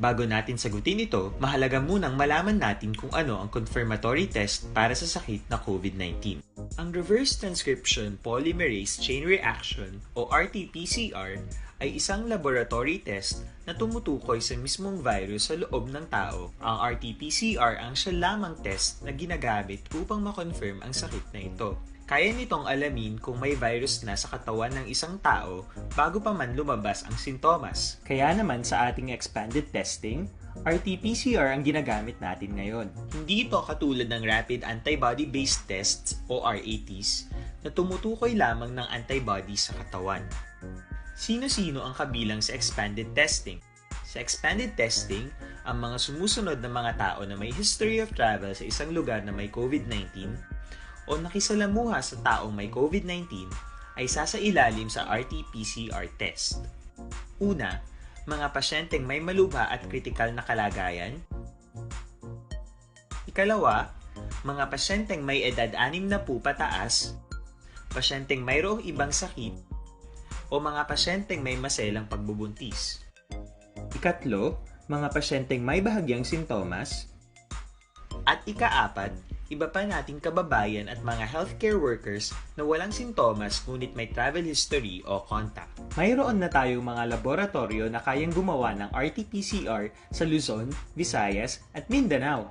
Bago natin sagutin ito, mahalaga munang malaman natin kung ano ang confirmatory test para sa sakit na COVID nineteen. Ang reverse transcription polymerase chain reaction o R T P C R ay isang laboratory test na tumutukoy sa mismong virus sa loob ng tao. Ang R T P C R ang siya lamang test na ginagamit upang ma-confirm ang sakit na ito. Kaya nitong alamin kung may virus na sa katawan ng isang tao bago pa man lumabas ang sintomas. Kaya naman sa ating expanded testing, R T P C R ang ginagamit natin ngayon. Hindi ito katulad ng rapid antibody-based tests o R A Ts na tumutukoy lamang ng antibody sa katawan. Sino-sino ang kabilang sa expanded testing? Sa expanded testing, ang mga sumusunod na mga tao na may history of travel sa isang lugar na may COVID nineteen o nakisalamuha sa taong may COVID nineteen ay sasailalim sa R T P C R test. Una, mga pasyenteng may malubha at kritikal na kalagayan. Ikalawa, mga pasyenteng may edad anim na po pataas, pasyenteng mayroong ibang sakit, o mga pasyenteng may maselang pagbubuntis. Ikatlo, mga pasyenteng may bahagyang sintomas. At ikaapat, iba pa nating kababayan at mga healthcare workers na walang sintomas ngunit may travel history o contact. Mayroon na tayong mga laboratoryo na kayang gumawa ng R T P C R sa Luzon, Visayas, at Mindanao.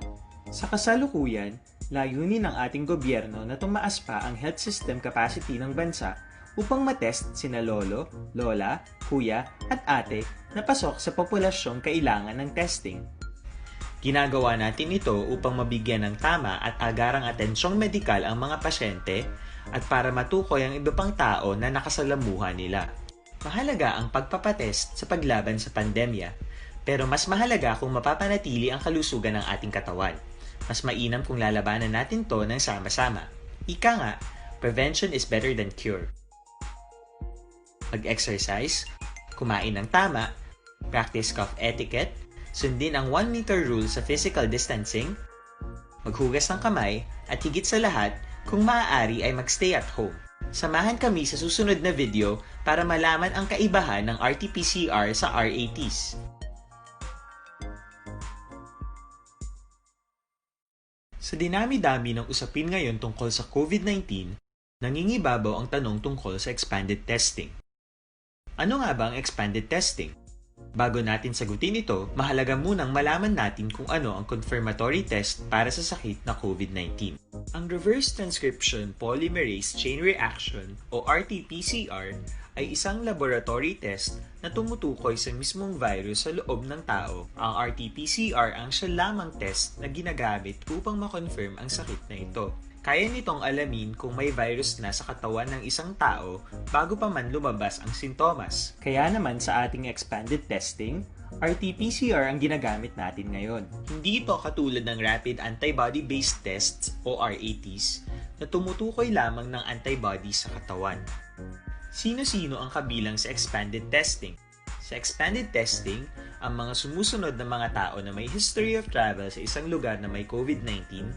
Sa kasalukuyan, layunin ng ating gobyerno na tumaas pa ang health system capacity ng bansa upang matest sina lolo, lola, kuya, at ate na pasok sa populasyong kailangan ng testing. Ginagawa natin ito upang mabigyan ng tama at agarang atensyong medikal ang mga pasyente at para matukoy ang iba pang tao na nakasalamuha nila. Mahalaga ang pagpapatest sa paglaban sa pandemya, pero mas mahalaga kung mapapanatili ang kalusugan ng ating katawan. Mas mainam kung lalabanan natin 'to ng sama-sama. Ika nga, prevention is better than cure. Mag-exercise, kumain ng tama, practice cough etiquette, sundin ang one meter rule sa physical distancing, maghugas ng kamay, at higit sa lahat, kung maaari ay mag-stay at home. Samahan kami sa susunod na video para malaman ang kaibahan ng R T P C R sa R A Ts. Sa dinami-dami ng usapin ngayon tungkol sa COVID nineteen, nangingibabaw ang tanong tungkol sa expanded testing. Ano nga ba ang expanded testing? Bago natin sagutin ito, mahalaga munang malaman natin kung ano ang confirmatory test para sa sakit na COVID nineteen. Ang reverse transcription polymerase chain reaction o R T P C R ay isang laboratory test na tumutukoy sa mismong virus sa loob ng tao. Ang R T P C R ang siya lamang test na ginagamit upang ma-confirm ang sakit na ito. Kaya nitong alamin kung may virus na sa katawan ng isang tao bago pa man lumabas ang sintomas. Kaya naman sa ating expanded testing, R T P C R ang ginagamit natin ngayon. Hindi ito katulad ng rapid antibody-based tests o R A Ts na tumutukoy lamang ng antibody sa katawan. Sino-sino ang kabilang sa expanded testing? Sa expanded testing, ang mga sumusunod na mga tao na may history of travel sa isang lugar na may COVID nineteen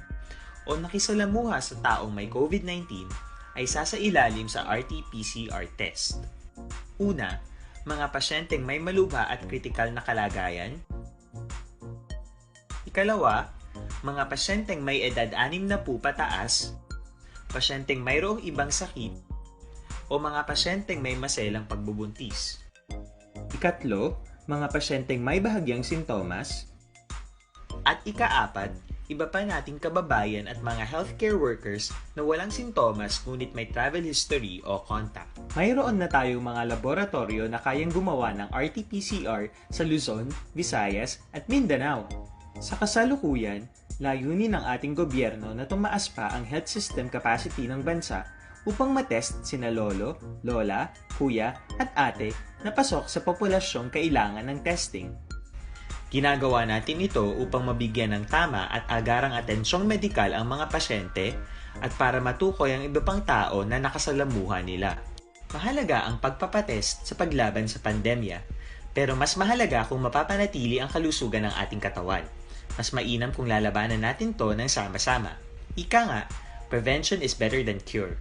o nakisalamuha sa taong may COVID nineteen ay sasailalim sa R T P C R test. Una, mga pasyenteng may malubha at kritikal na kalagayan. Ikalawa, mga pasyenteng may edad anim na po pataas, pasyenteng mayroong ibang sakit, o mga pasyenteng may maselang pagbubuntis. Ikatlo, mga pasyenteng may bahagyang sintomas. At ikaapat, iba pa nating kababayan at mga healthcare workers na walang sintomas ngunit may travel history o contact. Mayroon na tayong mga laboratoryo na kayang gumawa ng R T P C R sa Luzon, Visayas, at Mindanao. Sa kasalukuyan, layunin ng ating gobyerno na tumaas pa ang health system capacity ng bansa upang matest sina lolo, lola, kuya, at ate na pasok sa populasyong kailangan ng testing. Ginagawa natin ito upang mabigyan ng tama at agarang atensyong medikal ang mga pasyente at para matukoy ang iba pang tao na nakasalamuha nila. Mahalaga ang pagpapatest sa paglaban sa pandemya, pero mas mahalaga kung mapapanatili ang kalusugan ng ating katawan. Mas mainam kung lalabanan natin to ng sama-sama. Ika nga, prevention is better than cure.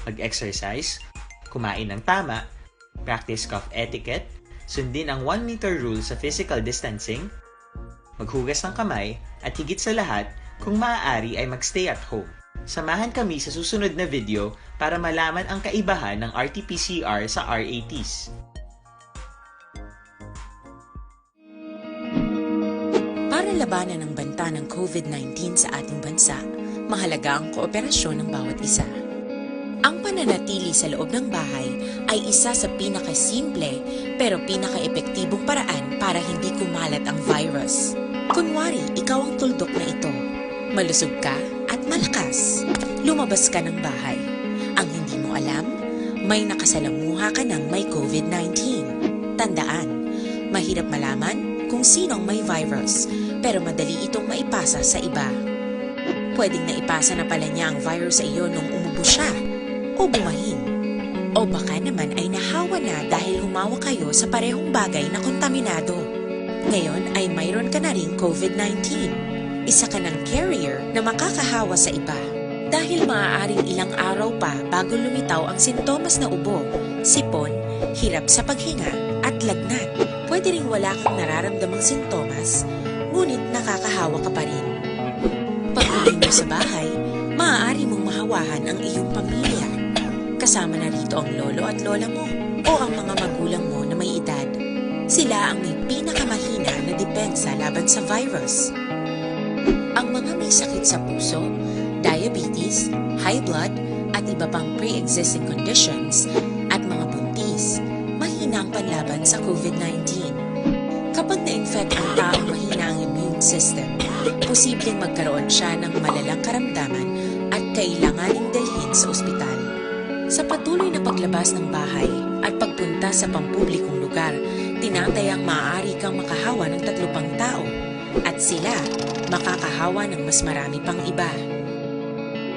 Mag-exercise, kumain ng tama, practice cough etiquette, sundin ang one meter rule sa physical distancing, maghugas ng kamay, at higit sa lahat, kung maaari ay mag-stay at home. Samahan kami sa susunod na video para malaman ang kaibahan ng R T P C R sa R A Ts. Para labanan ang banta ng COVID nineteen sa ating bansa, mahalaga ang kooperasyon ng bawat isa. Ang pananatili sa loob ng bahay ay isa sa pinakasimple pero pinakaepektibong paraan para hindi kumalat ang virus. Kunwari, ikaw ang tuldok na ito. Malusog ka at malakas. Lumabas ka ng bahay. Ang hindi mo alam, may nakasalamuha ka ng may COVID nineteen. Tandaan, mahirap malaman kung sino ang may virus, pero madali itong maipasa sa iba. Pwedeng naipasa na pala niya ang virus sa iyo nung umubo siya o bumahin. O baka naman ay nahawa na dahil humawa kayo sa parehong bagay na kontaminado. Ngayon ay mayroon ka na ring COVID nineteen. Isa ka ng carrier na makakahawa sa iba. Dahil maaaring ilang araw pa bago lumitaw ang sintomas na ubo, sipon, hirap sa paghinga, at lagnat. Pwede ring wala kang nararamdamang sintomas, ngunit nakakahawa ka pa rin. Pag-uwi mo sa bahay, maaari mong mahawahan ang iyong pamilya. Kasama na rito ang lolo at lola mo o ang mga magulang mo na may edad. Sila ang may pinakamahina na depensa laban sa virus. Ang mga may sakit sa puso, diabetes, high blood, at iba pang pre-existing conditions, at mga buntis, mahina ang panlaban sa COVID nineteen. Kapag na-infect ang taong mahina ang immune system, posibleng magkaroon siya ng malalang karamdaman at kailanganing dalhin sa ospital. Sa patuloy na paglabas ng bahay at pagpunta sa pampublikong lugar, tinatayang maaari kang makahawa ng tatlo pang tao at sila makakahawa ng mas marami pang iba.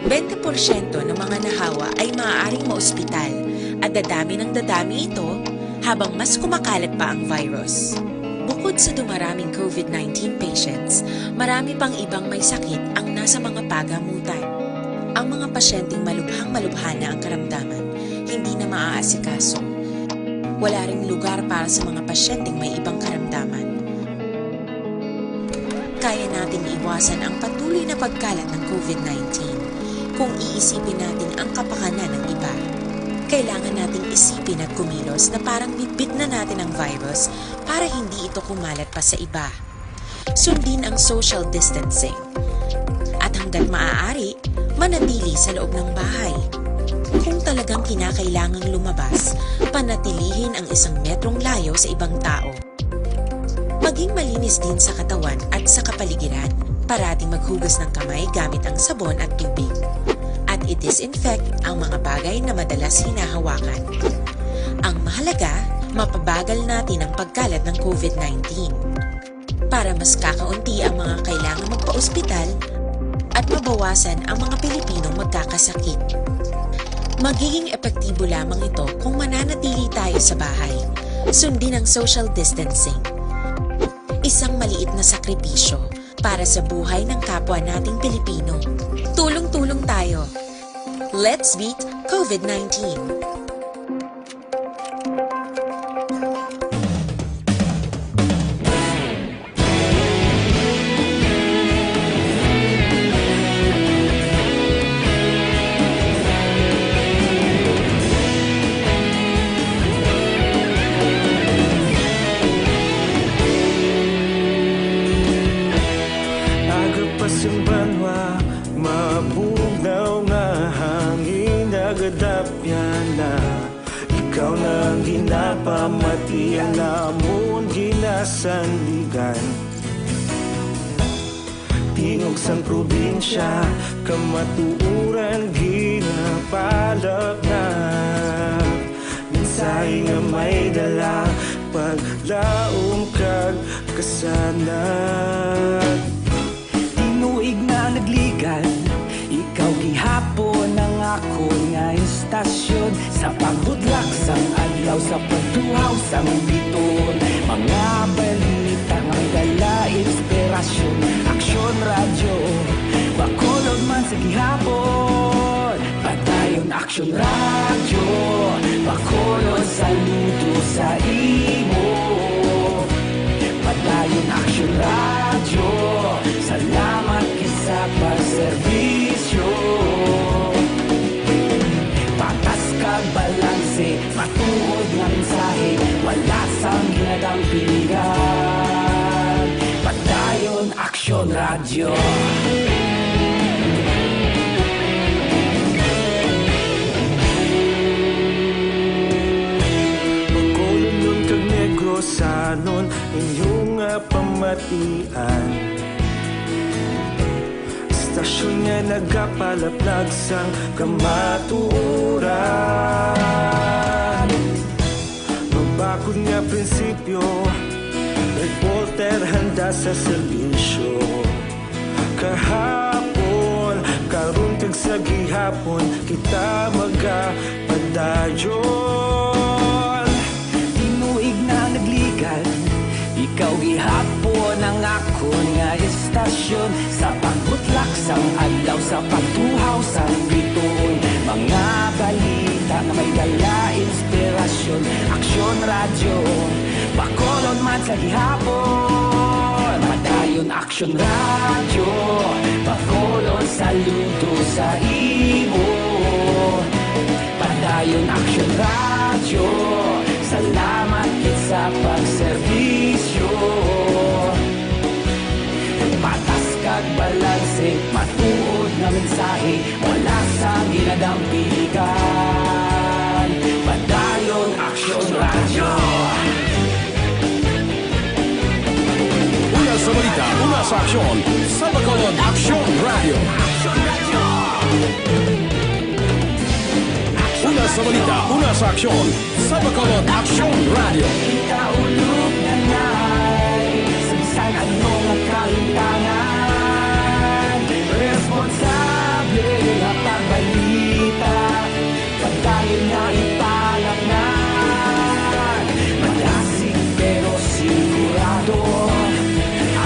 Bente porsyento ng mga nahawa ay maaaring maospital at dadami ng dadami ito habang mas kumakalat pa ang virus. Bukod sa dumaraming COVID nineteen patients, marami pang ibang may sakit ang nasa mga pagamutan. Ang mga pasyenteng malubhang-malubha na ang karamdaman, hindi na maaasikaso. Wala ring lugar para sa mga pasyenteng may ibang karamdaman. Kaya nating iwasan ang patuloy na pagkalat ng COVID nineteen kung iisipin natin ang kapakanan ng iba. Kailangan nating isipin at kumilos na parang bitbit na natin ang virus para hindi ito kumalat pa sa iba. Sundin ang social distancing. At hanggat maaari, manatili sa loob ng bahay. Kung talagang kinakailangang lumabas, panatilihin ang isang metrong layo sa ibang tao. Maging malinis din sa katawan at sa kapaligiran. Parating maghugas ng kamay gamit ang sabon at tubig. At i-disinfect ang mga bagay na madalas hinahawakan. Ang mahalaga, mapabagal natin ang pagkalat ng COVID nineteen. Para mas kakaunti ang mga kailangang magpa-ospital at mabawasan ang mga Pilipinong magkakasakit. Magiging epektibo lamang ito kung mananatili tayo sa bahay. Sundin ang social distancing. Isang maliit na sakripisyo para sa buhay ng kapwa nating Pilipino. Tulong-tulong tayo. Let's beat COVID nineteen. Aga pa sing banwa, mabugnaw nga hangin, nagadapyan na. Ikaw na ang ginapamati, ang amon ginasandigan. Tingog sang probinsya, kamatuoran gid Palapnap, mensahe nga may dala, paglaom kag kasanag. Tinuig na nagligan, ikaw gihapon ang akon nga istasyon. Sa pagbudlak sang adlaw, sa pagtuhaw sang bituon, mga balita nga may dala inspirasyon. Aksyon Radyo, Bacolod man sa gihapon. Padayon Aksyon Radyo, Bacolod, saludo sa imo. Padayon Aksyon Radyo, salamat gid sa pagserbisyo. Patas kag balanse, matuod nga mensahe, wala sang ginadampigan. Padayon Aksyon Radyo. Bacolodnon kag Negrosanon, inyo nga pamatian. Istasyon nga nagapalaplag sang kamatuoran. Mabakod nga prinsipyo, reporter handa sa serbisyo. Kahapon, karon kag sa gihapon, kita magapadayon. Tinuig na nagligan, ikaw gihapon ang akon nga istasyon. Sa pagbutlak sang adlaw, sa pagtuhaw sang bituon, mga balita nga may dala inspirasyon. Aksyon Radyo, Bacolod man sa gihapon. Padayon Aksyon Radyo, Bacolod, saludo sa imo. Padayon Aksyon Radyo, salamat gid sa pagserbisyo. Patas kag balanse, matuod nga mensahe, wala sang ginadampigan. Padayon Aksyon Radyo. Una sa balita, una sa aksyon, sa Bacolod Aksyon Radyo. Una sa balita, una sa aksyon, sa Bacolod Aksyon Radyo. Ikaulog na na'y sa bisan ano nga kalimtangan. Responsable nga pagbalita, pagdayon nga ipalapnag. Madasig pero sigurado,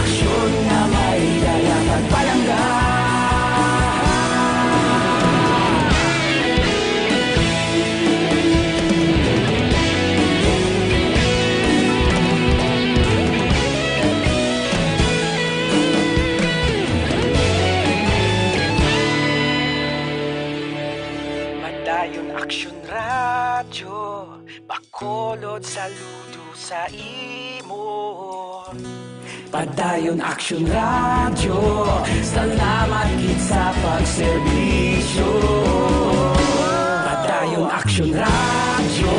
aksyon nga may dala pagpalangga. Padayon Aksyon Radyo, Bacolod, saludo sa imo. Padayon Aksyon Radyo, salamat gid sa pagserbisyo. Padayon Aksyon Radyo,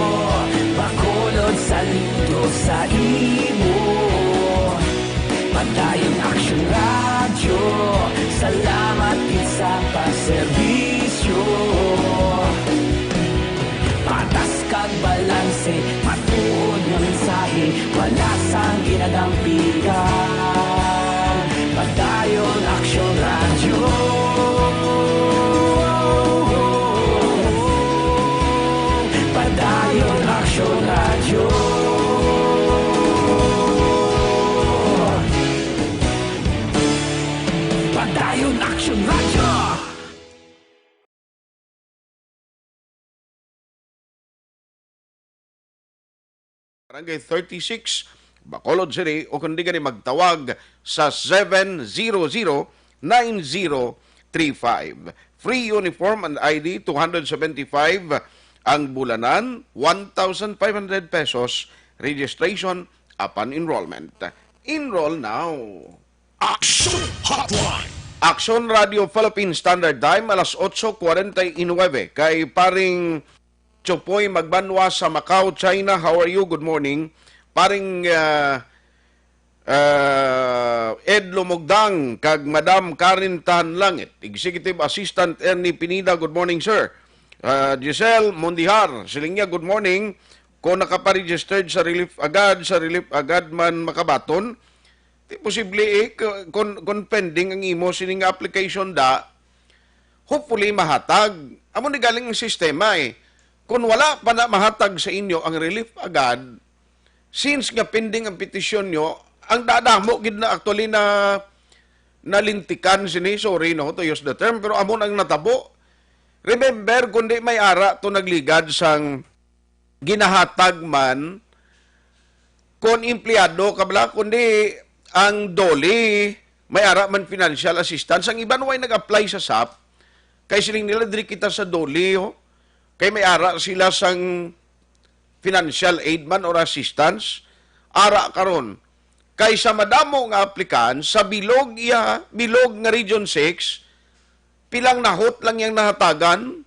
Bacolod, saludo sa imo. Padayon Aksyon Radyo, salamat gid sa pagserbisyo. Patas kag balanse, matuod nga mensahe, wala sang ginadampigan. Padayon Aksyon Radyo. Padayon Aksyon Radyo. Padayon Aksyon Radyo. Barangay thirty-six, Bacolod City, o kundi gani magtawag sa seven zero zero, nine zero three five. Free uniform and I D, two hundred seventy-five ang bulanan, one thousand five hundred pesos registration upon enrollment. Enroll now. Action Hotline. Aksyon Radio Philippine Standard Time, alas otso cuarenta y nueve. Kay paring Chupoy Magbanwa sa Macau, China. How are you? Good morning. Paring, ah, ah, Ed Lumugdang kag Madam Karen Tahanlangit. Executive Assistant Ernie Pineda. Good morning, sir. Ah, Giselle Mondihar, siling niya, "Good morning. Kung nakaparegistered sa Relief Agad, sa Relief Agad man makabaton, di posible eh, k-, kung, kung pending ang imo sining application da, hopefully mahatag." Amo ni galing ang sistema eh. Kung wala pa na mahatag sa inyo ang Relief Agad, since nga pending ang petisyon nyo, ang dadamo gid na actually na nalintikan sini, sorry no, to use the term, pero amo nang natabo. Remember, kundi may ara to nagligad sang ginahatag man kon empleyado ka bala, kundi ang DOLE may ara man financial assistance. Ang iban way nag-apply sa SAP, kay siling nila, "Diri kita sa DOLE, oh." Kay may ara sila sang financial aid man or assistance. Ara karon, kay sa madamo nga aplikan sa bilog iya, bilog nga Region six, pilang nahot lang yang nahatagan.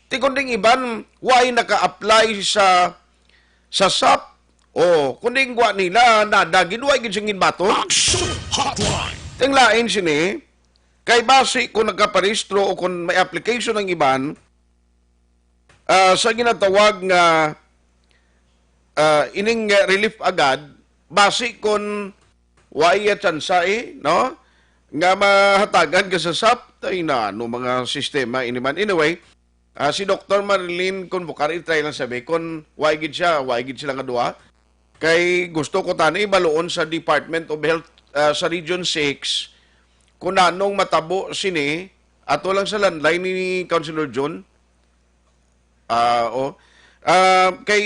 Ti kunding iban, way naka-apply sa, sa SAP. O, kunding gwa nila, nada gid, way gid siyang ginbaton. Action Hotline. Ting lain sini, kay basi kung nagkaparehistro o kung may application ang iban, ah, sa ginatawag nga, ah, ining, ah, Relief Agad, basi kon wa iya tsansa, eh, no? Nga mahatagan ka sa SAP, ay na, ano, mga sistema ini man. Anyway, ah, si Doktor Marilyn Convocar, i-try lang sabi, kung wa gid siya, wa gid sila nga duha. Kay gusto ko tani baluon sa Department of Health, ah, sa Region six, kung nanong matabo sini, ato lang sa landline ni Councilor Jun. Ah, oh. Ah, kay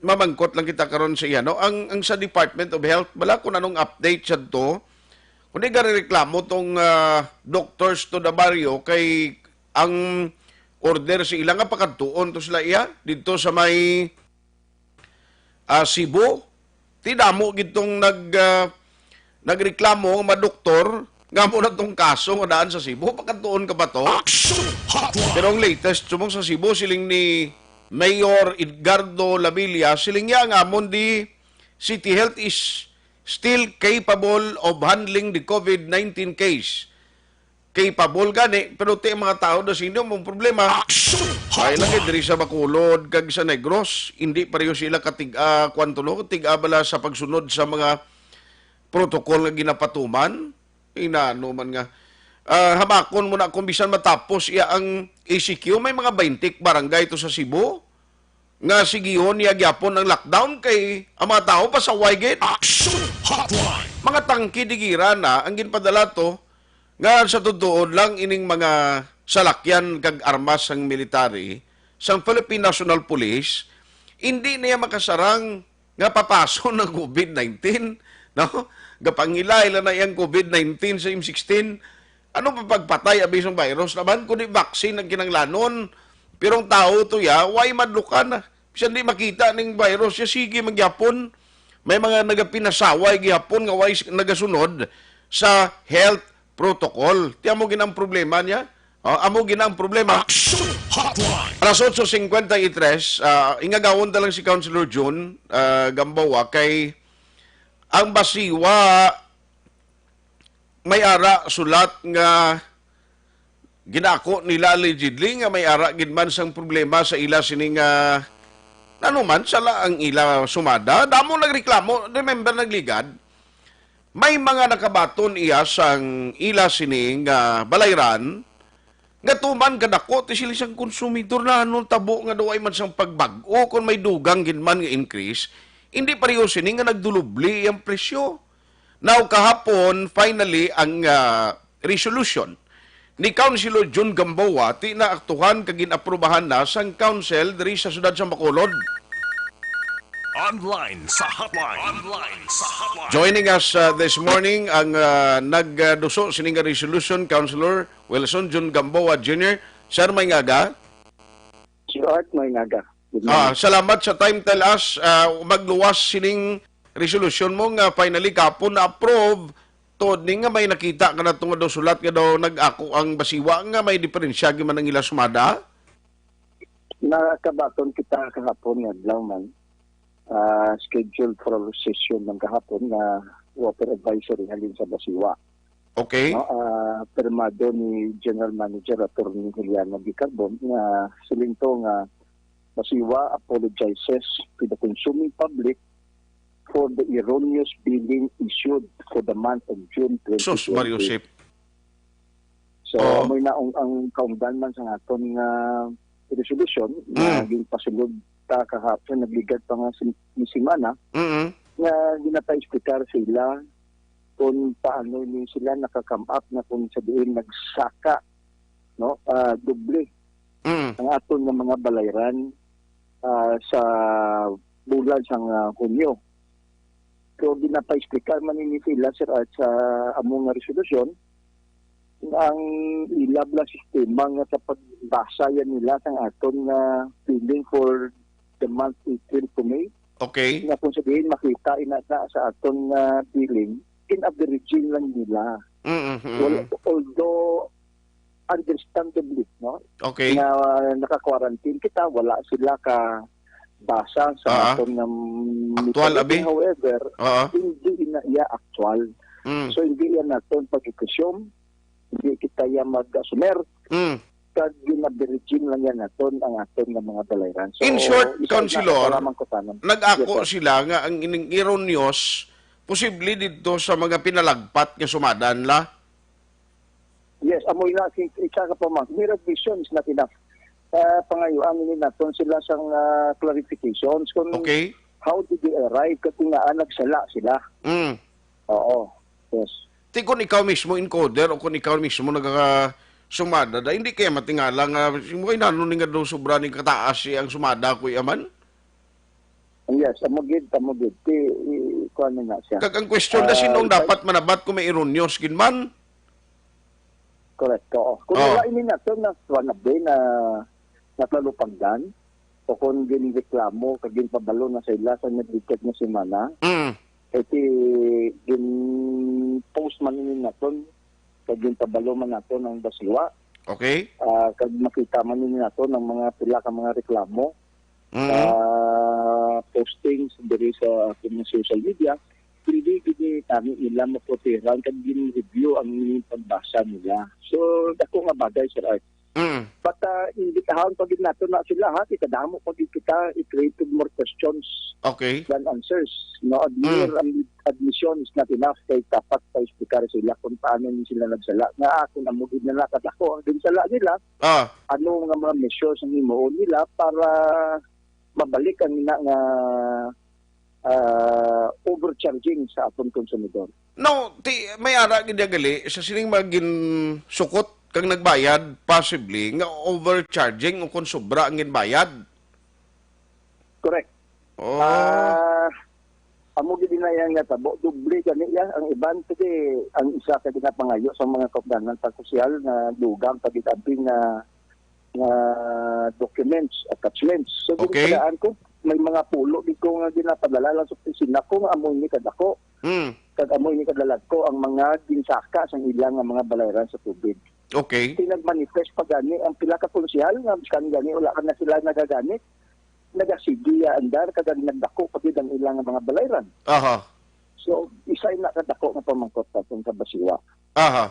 mamangkot lang kita karon sa iya, no? Ang, ang sa Department of Health, bala kung anong update siya to. Kung di ka reklamo tong, ah, Doctors to the Barrio, kay ang order sa ila nga pakadtuon to sila iya, dito sa may, ah, Cebu. Ti damo gid tong nag, ah, nagreklamo ang mga doktor nga amo na tong kaso nga daan sa Cebu. Pakadtuon ka ba to? Action Hotline! Pero ang latest, sumong sa Cebu, siling ni Mayor Edgardo Lavilla, siling niya nga amon di City Health is still capable of handling the COVID nineteen case. Capable gani, pero ti ang mga tao daw sa inyo, mong problema. Action! Ay lagi diri sa Bacolod kag sa Negros, hindi pareho sila katig-a, kwan to, no? Katig-a bala sa pagsunod sa mga protocol nga ginapatuman. Inano man nga, ah, hamakon mo na kung bisan matapos iya ang E C Q, may mga twenty barangay to sa Cebu nga sigihon niya gyapon ang lockdown kay ang mga tao pasaway gid. Action Hotline! Mga tangke digira na ang ginpadala to, nga sa totoo lang ining mga salakyan kag armas sang military sang Philippine National Police, hindi niya makasarang nga papason ang COVID nineteen, no? Gapangilay lang na iyang COVID nineteen sa M sixteen. Ano pa pagpatay abi sang virus naman kundi vaccine ang kinanglanon? Pero ang tao to ya, way madlukan na. Bisan di makita ning virus, siya sige magyapon. May mga nagapinasaway gihapon nga way s-, nagasunod sa health protocol. Ti amo gid ang problema niya. Oh, amo gid ang problema. Action Hotline! Alas otso cincuenta y tres, ah, ingagawon ta lang si Councilor Jun, ah, Gamboa, kay ang Basiwa may ara sulat nga ginako nila allegedly nga may ara gid man sang problema sa ila sini nga nanuman sala ang ila sumada. Damo nagreklamo, remember, nagligad. May mga nakabaton iya sang ila sini nga balayran nga tuman kadako ti sila sang konsumidor na anong tabo nga daw ay man sang pagbag-o kung may dugang gid man nga increase, hindi pareho sini nga nagdulubli ang presyo. Now, kahapon, finally, ang, ah, resolution ni Councilor Jun Gamboa ti naaktuhan kag gin-aprubahan na sang council diri sa siyudad sa Bacolod. Online sa hotline. Online sa hotline. Joining us, uh, this morning, ang, uh, nagduso sini nga resolution, Councilor Wilson Jun Gamboa Junior. Sir, may ngaga. Sir Art, may ngaga. Good morning. Ah, salamat sa time. Tell us, uh, magluwas sining resolution mo nga finally kapon na-approve. Tod ni nga may nakita ka na tungod daw sulat nga daw nag-ako ang Basiwa nga may diferensya gyud man ang ila sumada. Nakabaton kita kahapon nga adlaw man, ah, scheduled for session man kahapon nga water advisory halin sa Basiwa. Okay. No, ah, pirmado ni General Manager Attorney Juliano G. Carbon nga siling to nga Basiwa apologizes to the consuming public for the erroneous billing issued for the month of June twenty twenty. Sus, Mario Sip. So, Oh. Amoy na ang, ang kaungdan man sa aton nga resolusyon na Mm. ginpasulod ta kahapon, nagligad pa nga sim- ni semana, Mm. nga ginapa-explicar sila kung paano ni sila nakakam-up na kung sa diin nagsaka, no, ah, doble Mm. ang aton nga mga balayran, ah, sa bulan sang, ah, Hunyo. So, ginapa-explicar man ini sila, sir, at sa amo nga resolusyon, ang ila bala sistema nga sa pagbasa yan nila sang aton nga billing for the month April to May, Okay. nga kung sa diin makita ina na sa aton nga billing, in averaging lang nila. Mm, mm, Well, mm. Although, understandably, no, Okay. nga naka-quarantine kita, wala sila ka basa sa Ah. aton nga Aktual, methodology. abi? However, Ah. hindi na iya aktual. Mm. So, hindi yan naton pag-presume, hindi kita iya mag-assumer, Mm. kag ginaveraging lang yan naton ang aton nga mga balayran. So, In short, isa na Councilor, sa lamang kutanan. nag-ako Yes, sir. sila nga ang ining erroneous posible didto sa mga pinalagpat nga sumada nila. Yes, amoy na si isa ka pa man. Mere admission is not enough. Uh, pangayuan ini naton sila sang ah, clarifications kung Okay? how did they arrive, kag kung ngaa nagsala sila. Mm. Oo. Yes. Ti kung ikaw mismo encoder o kung ikaw mismo nagakasumada, da, hindi kaya matingala nga, "Mo, ay, nano ni nga daw sobra ni kataas si ang sumada ko yaman?" Yes, amo gid, amo gid. Ti, i-, kuwan na nga siya. Kag ang question na, Ah, sinong ipag- dapat manabat kung may erroneous gid man? Correct, oo. Kung Oo. Wala ini naton na kuwan na din na natalupangdan, o kung ginreklamo, kag ginpabalo na sa ila sa nagligad nga semana, Mm. kay ti gin-post man ini naton, kag ginpabalo man naton ang basiwa, Okay? ah, kag makita man ini naton ang mga pila ka mga reklamo, Mm. ah, postings diri sa aton nga social media, hindi gid ni kami nila maprotehan kag gin-review ang pagbasa nila. So, dako nga bagay, Sir Art. Mm. But uh, imbitahon pa gid nato na sila, ha, kay kadamo pa gid kita i-create more questions Okay. than answers. No, mere Mm. admi- admission is not enough, kay dapat pa explicar sila kung paano ni sila nagsala. Nga kung amo gid na nakadako ang ginsala nila, Ah, ano nga mga measures ang himuon nila para mabalik ang ina nga ah, overcharging sa aton konsumidor. No, ti, may ara gid gali sa sining mga ginsukot kag nagbayad, possibly nga overcharging o kung sobra ang ginbayad. Correct. Oh. Ah, amo gid na yan nga tabo, doble gani ya ang iban, kasi ang isa ka ginapangayo sa mga kaupdanan sa sosyal nga dugang pa gid abi nga nga documents, attachments. So, Okay. Ginpadaan ko, may mga pulo gid ko nga ginapadala lang sa opisina ko nga amo ni kadako. Hmm. Kag amo ni kadalagko ang mga ginsaka sang ilang nga mga balayran sa tubig. Okay. Ti nagmanifest pa gani ang pila ka konsehal nga bisan gani wala ka na sila nagagamit. Nagasigi ya andar kag ang nagdako pa gid ang ilang nga mga balayran. Aha. So, isa ina kadako nga pamangkot sa aton sa Basiwa. Aha.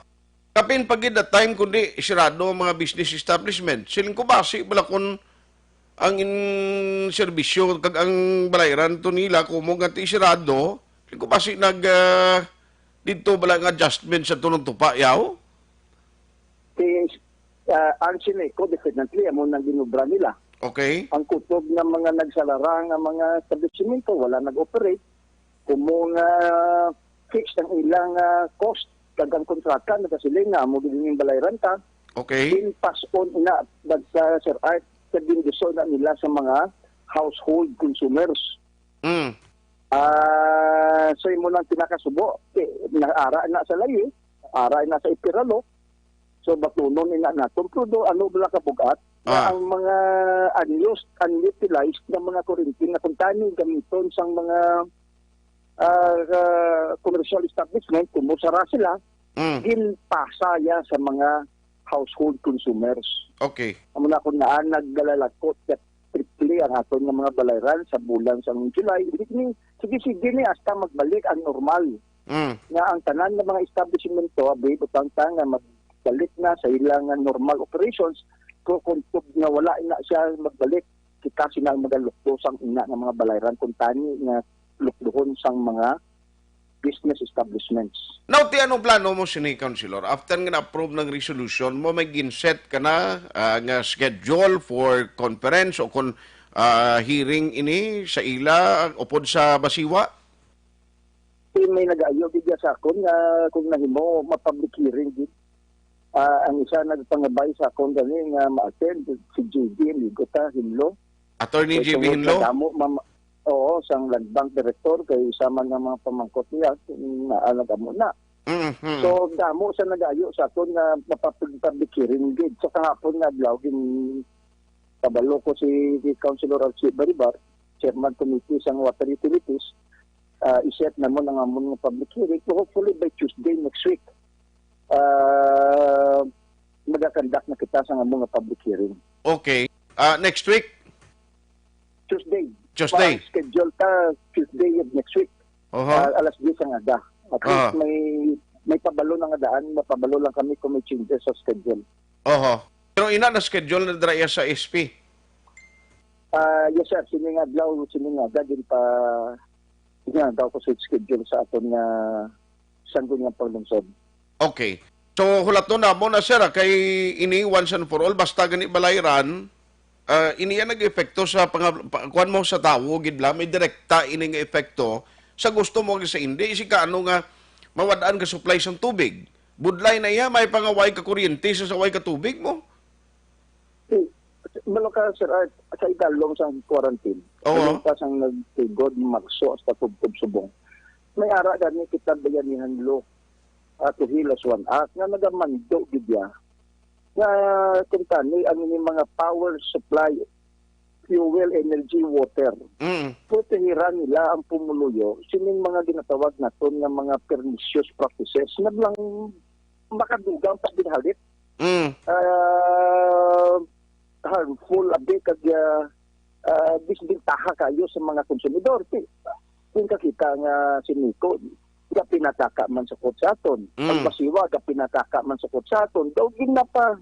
Kapin pa gid na time kundi sirado ang mga business establishment. Siling ko basi bala kun ang in serbisyo kag ang balayran to nila kumo nga ti sirado. Siling ko basi nag ah, didto bala nga adjustment sa tunong tupa yaw. Ti uh, ang Sineco, definitely, amo nang ginobra nila. Okay. Ang kutob nga mga nagsalara nga mga establishmento, wala nag-operate. Kumo nga fixed ang ilang ah, cost, kag ang kontrata nagasiling nga amo gid ning balayran ta. Okay. In pass on ina, but sa Sir Art, sa ginduso na nila sa mga household consumers. Mm. Ah, so imo nang pinakasubo, ti, naara na sa layi, ara na sa ipiralo. So batunon ina naton, pero do, ano bala kabugat na Ah. ang mga unused, unutilized nga mga kurinti nga kung tani gamiton sang mga ah, ah, commercial establishment, kumo sara sila, Mm. ginpasa ya sa mga household consumers. Okay. Amo na kung naan nagdalalagkot ka triple ang aton nga mga balayran sa bulan sang July. Hindi ni, sige-sige ni hasta magbalik ang normal. Mm. Nga ang tanan nga mga establishmento, abi, butang ta nga magbalik na sa ilang normal operations, kung, kung tub nga wala na siya magbalik, kita sila magalukdo sang ina nga mga balayran, kung tani nga lukduhon sang mga business establishments. Now, ti anong plano mo sini, Councilor? After nga na-approve ng resolution mo, may ginset ka na, ah, nga schedule for conference o kon, ah, hearing ini sa ila upod sa Basiwa? Kung may nag-ayo gid sa akon nga kung nahimo, ma-public hearing gid. Ah, ang isa nagpangabay sa akon gani nga ma-attend, si J B, amigo ta, Hinlo. Attorney Kay J B tungod sa Hinlo? Damo, mam-, oo, sang Land Bank Director, kay isa man nga mga pamangkot niya, naa nag-amo na. Mhm. So, damo sa nag-ayo sa aton nga mapapagpabikiring gid. Sa kahapon nga adlaw, gin-, kabalo ko si, si Councilor Archie Baribar, Chairman Committee sang Water Utilities, ah, i-set namon ang amon nga public hearing. So, hopefully by Tuesday next week, ah, magakandak na kita sa amon nga public hearing. Okay. Ah, next week? Tuesday. Tuesday. Pa-schedule ta Tuesday of next week. Oho. Ah, alas diyes ang aga. At Aha. least may, may pabalo na nga daan, mapabalo lang kami kung may changes sa schedule. Oho. Pero ina na schedule na dira iya sa S P. Ah, yes, sir. Sining adlaw, sining aga, din pa, nga daw ko sa schedule sa aton nga sangguniang panglungsod. Okay. So, hulaton na mo na, sir, ah, kay ini once and for all, basta gani balayran, ah, ini yan nag-epekto sa panga-, pa-, kuwan mo sa tawo, gid la, may direkta ini nga epekto sa gusto mo kag sa hindi. Isi ka, ano nga, mawad-an ka supply sang tubig. Budlay na iya, may pangaway ka kuryente sa saway ka tubig mo. Si, malo ka, Sir Art, sa idalom sang quarantine, Oo. Idalom pa sang nagtigod, Marso, hasta tubtob subong. May ara gani kita bayanihan lo, ah, to Hilas One Act, nga nagamando gid ya. Nga, kung tani, ang ining mga power supply, fuel, energy, water, Mm. protehiran nila ang pumuluyo sining mga ginatawag naton nga mga pernicious practices nga lang makadugang pagdinhalit. Mm. Ah, harmful, abi, kag, ah, ah, disbentaha kayo sa mga konsumidor. Ti-, kung kakita nga si Nico, gapinataka man sa kutsaton. Mm. Ang Basiwa, gapinataka man sa kutsaton. Daw ginapa-,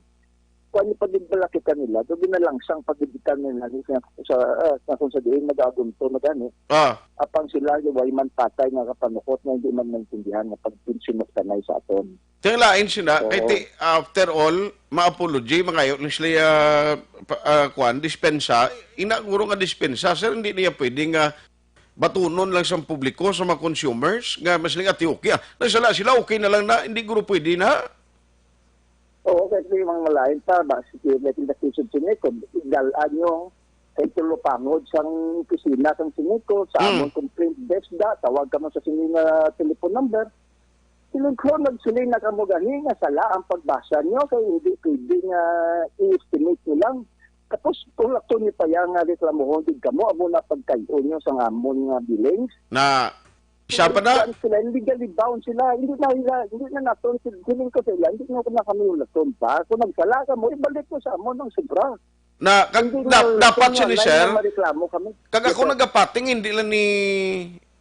kuwan ni pagidbalakita nila, daw ginalangsang pagidita nila sa, sa, ah, sa kung sa diin nag-agunto na gani. Ah. Apang sila, way man patay nga kapanukot nga hindi man maintindihan nga pagsinuktanay sa aton. Kaya lain sina, kay Oo. ti-, after all, ma-apology, mangayo lang sila, ah, pa-, ah, kwan, dispensa. Ina, guro nga dispensa, sir, hindi niya pwede nga batunon lang sa publiko, sa mga consumers, nga mas lang ati okay. Ah, nagsala sila, okay na lang na, hindi guro pwede na. Oo, kay may mga malain pa, ba, si Kenneth, yung nakisod sini, kung dalaan nyo, kay tulupangod sang opisina sang Sineco, sa Hmm. amon complaint desk da, tawag ka mo sa sini nga telephone number. Siling ko, nagsiling na kamo gani nga sala ang pagbasa nyo, kay hindi pwede nga i-estimate nyo lang. Tapos, kung lato nyo pa yan nga reklamuhon, di kamo, amo na pagkayo nyo sa amon nga billings. Na, siya pa na? Kuan sila, legally bound sila. Hindi na, hindi, hindi na naton, siling ko sa ila, hindi na, na kami ulaton pa. Kung nagsala kamo, ibalik mo sa amon ang sobra. Na, kag-, Hindi dap-, na, dapat kung sini, wala sir, na mareklamo kami. kag ako Yes, sir. nagapating, hindi lang ni,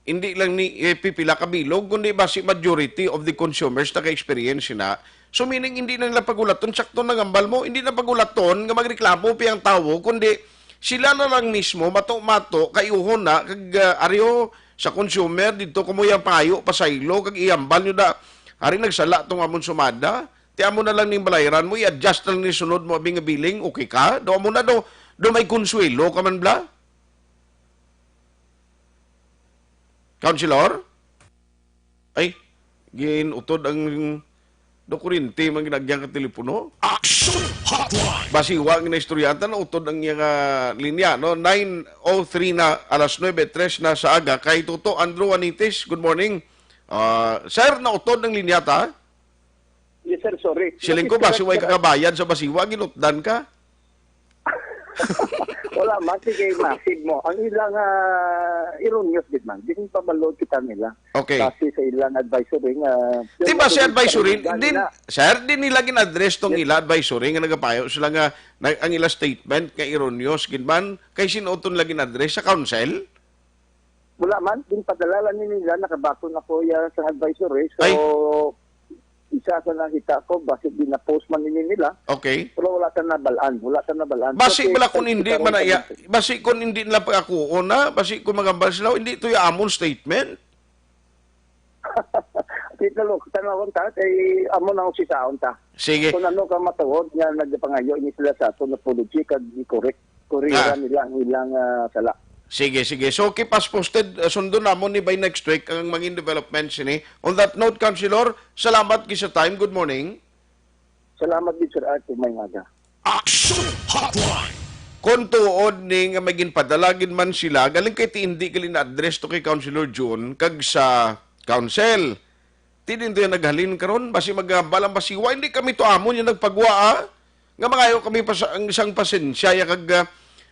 hindi lang ni, eh, pipila ka bilog, kundi basi majority of the consumers naka-experience na. So, meaning, hindi na nila pagulaton, sakto na gambal mo, hindi na pagulaton nga magreklamo pa ang tawo, kundi sila na lang mismo, mato-mato, kayuhon na, kag, ah, aryo sa consumer, dito kamo yang payo, pasaylo, kag iambal nyo na, ari nagsala tong amon sumada, ti amo na lang ning balayran mo, i-adjust lang ni sunod mo, abi nga billing, okay ka? Do mo na do, do may konsuelo ka man bla? Councilor? Ay, ginutod ang do kuryente man ginaagyan ka telepono. Action Hotline. Basi wa nga naistoryahan, nautod ang iyang, ah, linya, no? Nine oh three na, alas nuebe tres na sa aga. Kay Toto Andrew Anitis, good morning. Ah, sir, nautod ang linya ta? Yes, sir, sorry. Siling ko, Yes, basi sir. way kakabayad sa Basiwa, ginutdan ka? Wala man, sige, masig mo. Ang ilang, ah, erroneous gid man. Di pa malod kita nila. Okay. Kasi sa ilang advisory nga, Di ba si advisory, nila. Din, sir, di nila gin-address tong Yes. ila advisory nga nagapayo sila nga, na, ang ila statement nga erroneous gid man, kay sino to nila gin-address sa council? Wala man, ginpadala lang ni nila, nakabaton ako ya sa advisory. So, Ay. Isa sa nakita ko, basi gina-post man ini nila. Okay. Pero wala ta nabalaan, wala ta nabalaan. Basi Okay, bala kung hindi kita man ron iya, sa basi kung hindi nila pag-akuon na, basi kung magambal sila, hindi to ya amon statement. Di na lo, tanawon ta, kay amo nang usisaon ta. Sige. Kung ano ka matuod nga nagpangayo ini sila sa aton apology, kag i-correct, korera Ah. nila ang ilang, ah, sala. Sige, sige. So, keep us posted. Uh, sundon namon ni by next week ang mga developments ini. On that note, Councilor, salamat gid sa time. Good morning. Salamat gid, Sir Art. May ngaga. Action Hotline. Kung tuod ni nga may ginpadala gid man sila, galing kay ti hindi gali na-address to kay Councilor June kag sa council. Ti din to yung naghalin karon, basi magbalang basiwa, hindi kami to amon yung nagpagwa, ah. Nga mangayo kami pa sa, ang isang pasensya, ya kag, ah,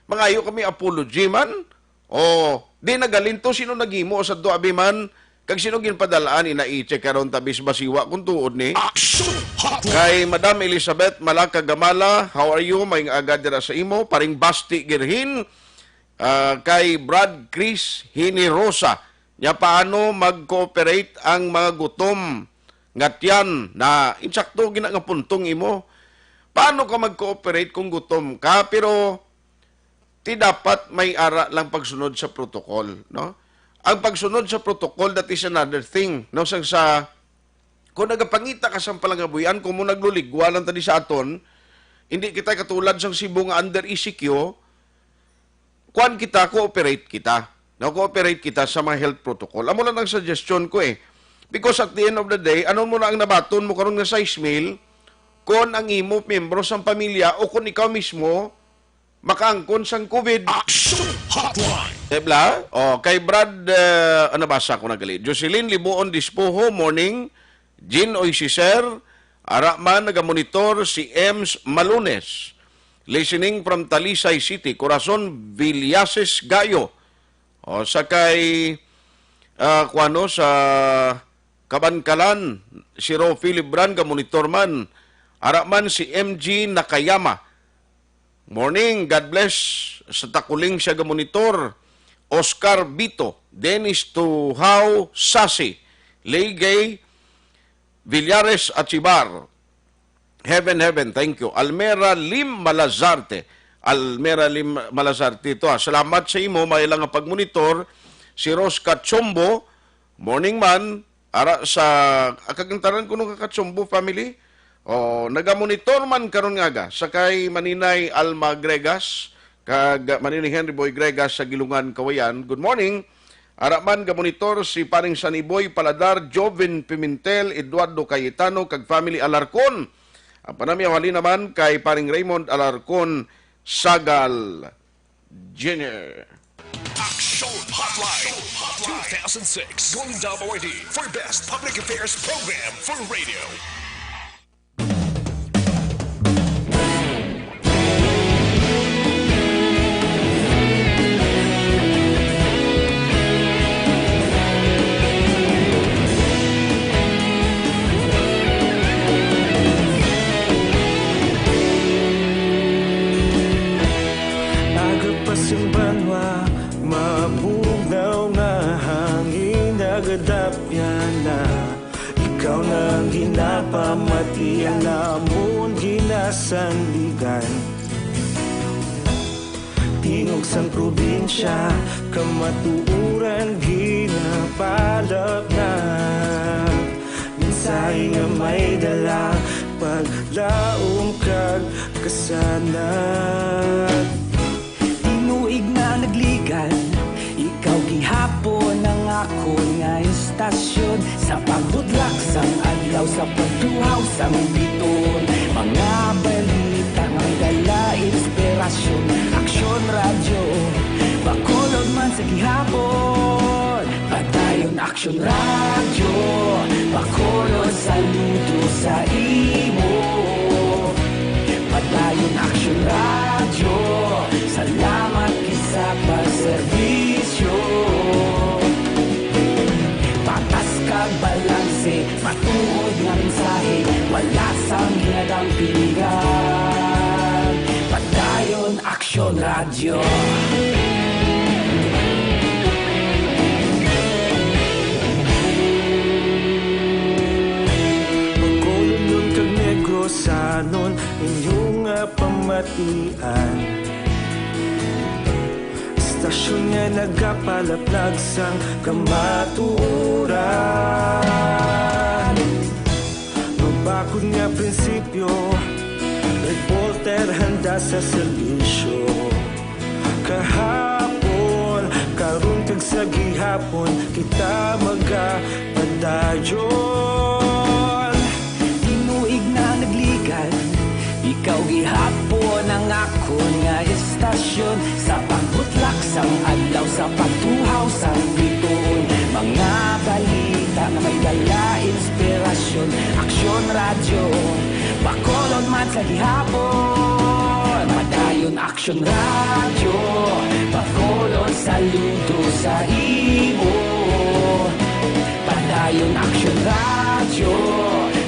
mangayo kami apology man. O, di nagalinto, sino naghimo sa duha, abi man? Kag sino ginpadalaan, ina, i-check karon, tabis basiwa kung tuod ni? Action Hotline. Kay Madam Elizabeth Malaka Gamala, how are you? May aga dira sa imo. Paring Basti Girhin, ah, kay Brad Chris Hinirosa. Nya, paano mag-cooperate ang mga gutom nga tiyan na insakto gina nga puntong imo? Paano ka mag-cooperate kung gutom ka? Pero ti dapat may ara lang pagsunod sa protocol, no? Ang pagsunod sa protocol, that is another thing, no? Sang sa, kung nagapangita ka sang palangabuhian, kung mo nagluligwa lang tani sa aton, hindi kita katulad sang Cebu nga under E C Q, kuan kita, cooperate kita. No, cooperate kita sa mga health protocol. Amo lang ang suggestion ko eh. Because at the end of the day, ano mo na ang nabaton mo karon nga sais mil, kung ang imo miyembro sang pamilya o kung ikaw mismo makaangkon sang COVID. Action Hotline. Di ba? O, kay Brad, uh, ano, basa ko na gali. Jocelyn Libuon Dispoho, morning. Jean Oisiser, ara man nagamonitor si Ems Malunes. Listening from Talisay City, Corazon Villases Gayo. O, sa kay, ah, kuano, sa Kabankalan, si Ro Philip Brand, gamonitor man. Ara man si M G Nakayama. Morning, God bless. Sa Takuling siya gamonitor. Oscar Bito, Dennis Tuhao Sasi, Leigay Villares Achibar. Heaven, heaven, thank you. Almera Lim Malazarte. Almera Lim Malazarte ito, ah. Salamat sa imo, may lang nga pagmonitor. Si Rose Cachombo, morning man. Ara sa, ah, kagantaran ko nung Cachombo family. O, nagamonitor man karon nga aga. Sa kay Maninay Alma Gregas, kag Maninay Henry Boy Gregas sa Gilungan, Kawayan. Good morning. Ara man gamonitor si paring Saniboy Paladar, Joven Pimentel, Eduardo Cayetano, kag family Alarcon. Ang panamyaw halin naman kay paring Raymond Alarcon Sagal Junior. Action Hotline two thousand six Golden Dove Awardee for Best Public Affairs Program for Radio. Agapas ang banwa, mabugnaw nga hangin, nagadapyan na. Ikaw na ang ginapamati, ang amon ginasandigan. Tingog sang probinsya, kamatuoran ginapalapnag. Mensahe nga may dala, paglaom kag kasanag. Tinuig na nagligan, ikaw gihapon ang akon nga istasyon. Sa pagbudlak sang adlaw, sa pagduhaw sang biton, mga balita nga may dala inspirasyon. Aksyon Radyo, Bacolod man sa gihapon. Padayon Aksyon Radyo, Bacolod, saludo sa imo. Padayon Aksyon Radyo, salamat gid sa pagserbisyo. Patas kag balanse, matuod nga mensahe, wala sang ginadampingan. Padayon Aksyon Radyo. Nun inyong nga pamatian, istasyon nga nagapalaplag sang kamatuoran. Mabakod nga prinsipyo, reporter handa sa serbisyo. Kahapon, karon kag sa gihapon, kita magapadayon. Tinuig na nagligad, ikaw gihapon ang akon nga istasyon. Sa pagbutlak sang adlaw, sa pagtuhaw sang bituon, mga balita nga may dala inspirasyon. Aksyon Radyo, Bacolod man sa gihapon. Padayon Aksyon Radyo, Bacolod, saludo sa imo. Padayon Aksyon Radyo,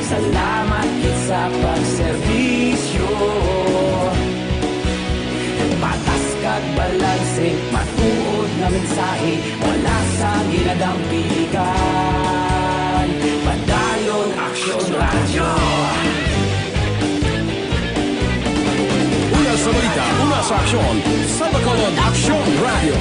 salamat gid sa pagserbisyo. Patas kag balanse, matuod nga mensahe, wala sang ginadampigan. Padayon Aksyon Radyo. Una sa balita, una sa aksyon, sa Bacolod Aksyon Radyo.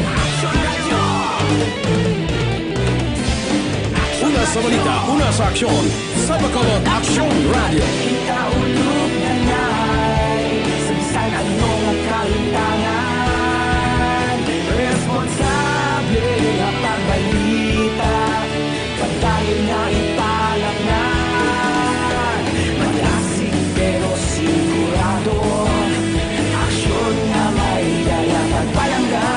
Una sa balita, una sa aksyon, sa Bacolod Aksyon Radyo. Kita ulog nanay, sa bisan ano nga kalintangan, responsable nga pagbalita. Padayon nga ipalapnan, malasig pero sigurado. Aksyon nga may dala pagpalangga.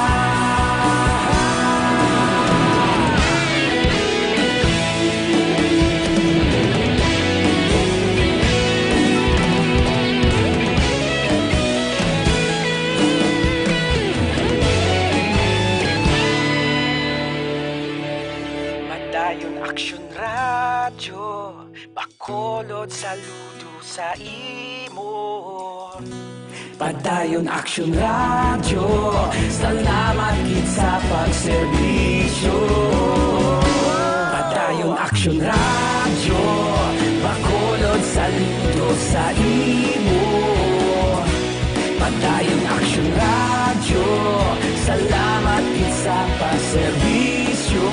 Padayon Aksyon Radyo, Bacolod, saludo sa imo. Padayon Aksyon Radyo, salamat gid sa pagserbisyo. Padayon Aksyon Radyo, Bacolod, saludo sa imo. Padayon Aksyon Radyo, salamat gid sa pagserbisyo.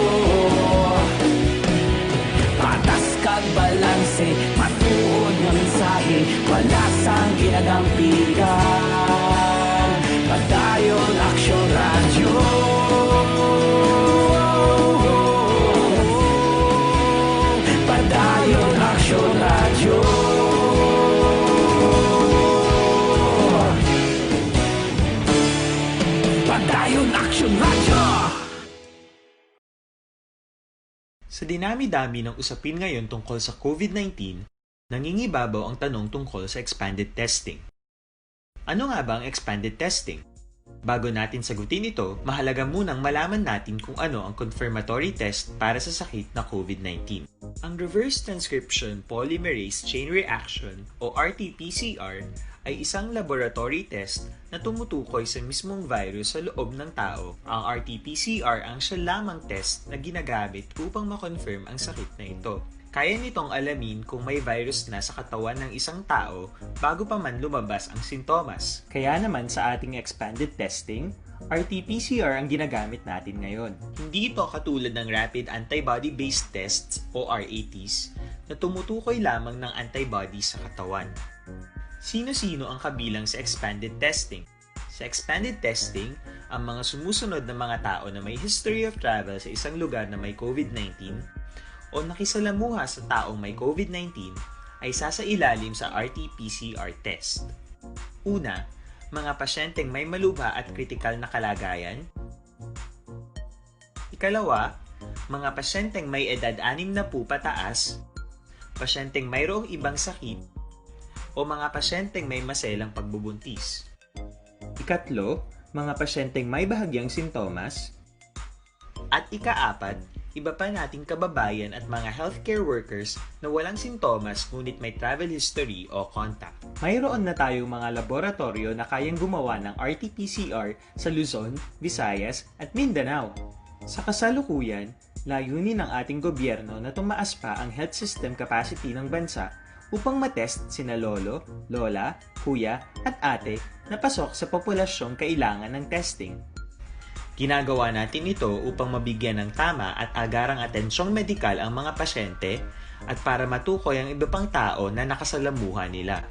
Patas kag balanse, matuod nga mensahe, wala sang ginadampigan. Padayon Aksyon Radyo. Padayon Aksyon Radyo. Padayon Aksyon Radyo. Sa dinami-dami ng usapin ngayon tungkol sa COVID nineteen, nangingibabaw ang tanong tungkol sa expanded testing. Ano nga ba ang expanded testing? Bago natin sagutin ito, mahalaga munang malaman natin kung ano ang confirmatory test para sa sakit na COVID nineteen. Ang reverse transcription polymerase chain reaction o R T P C R ay isang laboratory test na tumutukoy sa mismong virus sa loob ng tao. Ang R T P C R ang siya lamang test na ginagamit upang ma-confirm ang sakit na ito. Kaya nitong alamin kung may virus na sa katawan ng isang tao bago pa man lumabas ang sintomas. Kaya naman sa ating expanded testing, R T P C R ang ginagamit natin ngayon. Hindi ito katulad ng rapid antibody-based tests o R A Ts na tumutukoy lamang ng antibodies sa katawan. Sino-sino ang kabilang sa expanded testing? Sa expanded testing, ang mga sumusunod na mga tao na may history of travel sa isang lugar na may COVID nineteen o nakisalamuha sa taong may COVID nineteen ay sasailalim sa R T P C R test. Una, mga pasyenteng may malubha at kritikal na kalagayan. Ikalawa, mga pasyenteng may edad anim na po pataas, pasyenteng mayroong ibang sakit, o mga pasyenteng may maselang pagbubuntis. Ikatlo, mga pasyenteng may bahagyang sintomas. At ikaapat, iba pa nating kababayan at mga healthcare workers na walang sintomas ngunit may travel history o contact. Mayroon na tayong mga laboratoryo na kayang gumawa ng R T P C R sa Luzon, Visayas, at Mindanao. Sa kasalukuyan, layunin ng ating gobyerno na tumaas pa ang health system capacity ng bansa upang matest sina lolo, lola, kuya, at ate na pasok sa populasyong kailangan ng testing. Ginagawa natin ito upang mabigyan ng tama at agarang atensyong medikal ang mga pasyente at para matukoy ang iba pang tao na nakasalamuha nila.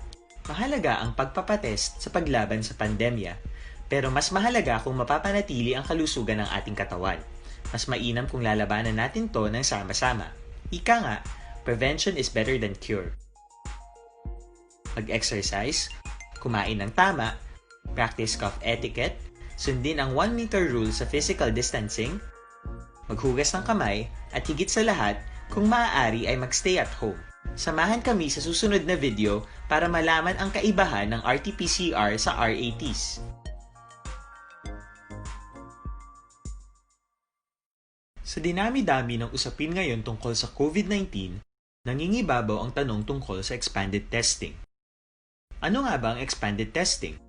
Mahalaga ang pagpapatest sa paglaban sa pandemya, pero mas mahalaga kung mapapanatili ang kalusugan ng ating katawan. Mas mainam kung lalabanan natin 'to ng sama-sama. Ika nga, "Prevention is better than cure." Mag-exercise, kumain ng tama, practice cough etiquette, sundin ang one meter rule sa physical distancing, maghugas ng kamay, at higit sa lahat, kung maaari ay mag-stay at home. Samahan kami sa susunod na video para malaman ang kaibahan ng R T P C R sa R A Ts. Sa dinami-dami ng usapin ngayon tungkol sa COVID nineteen, nangingibabaw ang tanong tungkol sa expanded testing. Ano nga ba ang expanded testing?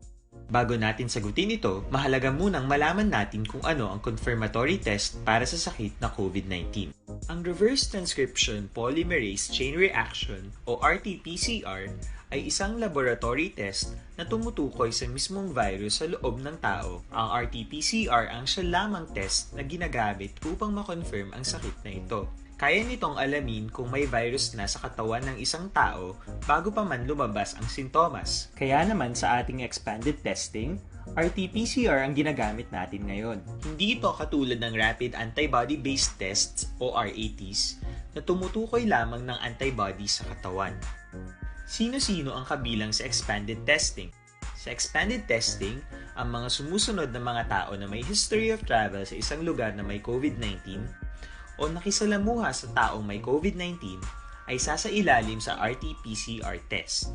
Bago natin sagutin ito, mahalaga munang malaman natin kung ano ang confirmatory test para sa sakit na COVID nineteen. Ang reverse transcription polymerase chain reaction o R T P C R ay isang laboratory test na tumutukoy sa mismong virus sa loob ng tao. Ang R T P C R ang siya lamang test na ginagamit upang ma-confirm ang sakit na ito. Kaya nitong alamin kung may virus na sa katawan ng isang tao bago pa man lumabas ang sintomas. Kaya naman sa ating expanded testing, R T P C R ang ginagamit natin ngayon. Hindi ito katulad ng rapid antibody-based tests o R A Ts na tumutukoy lamang ng antibody sa katawan. Sino-sino ang kabilang sa expanded testing? Sa expanded testing, ang mga sumusunod na mga tao na may history of travel sa isang lugar na may COVID nineteen o nakisalamuha sa taong may COVID nineteen ay sasailalim sa R T P C R test.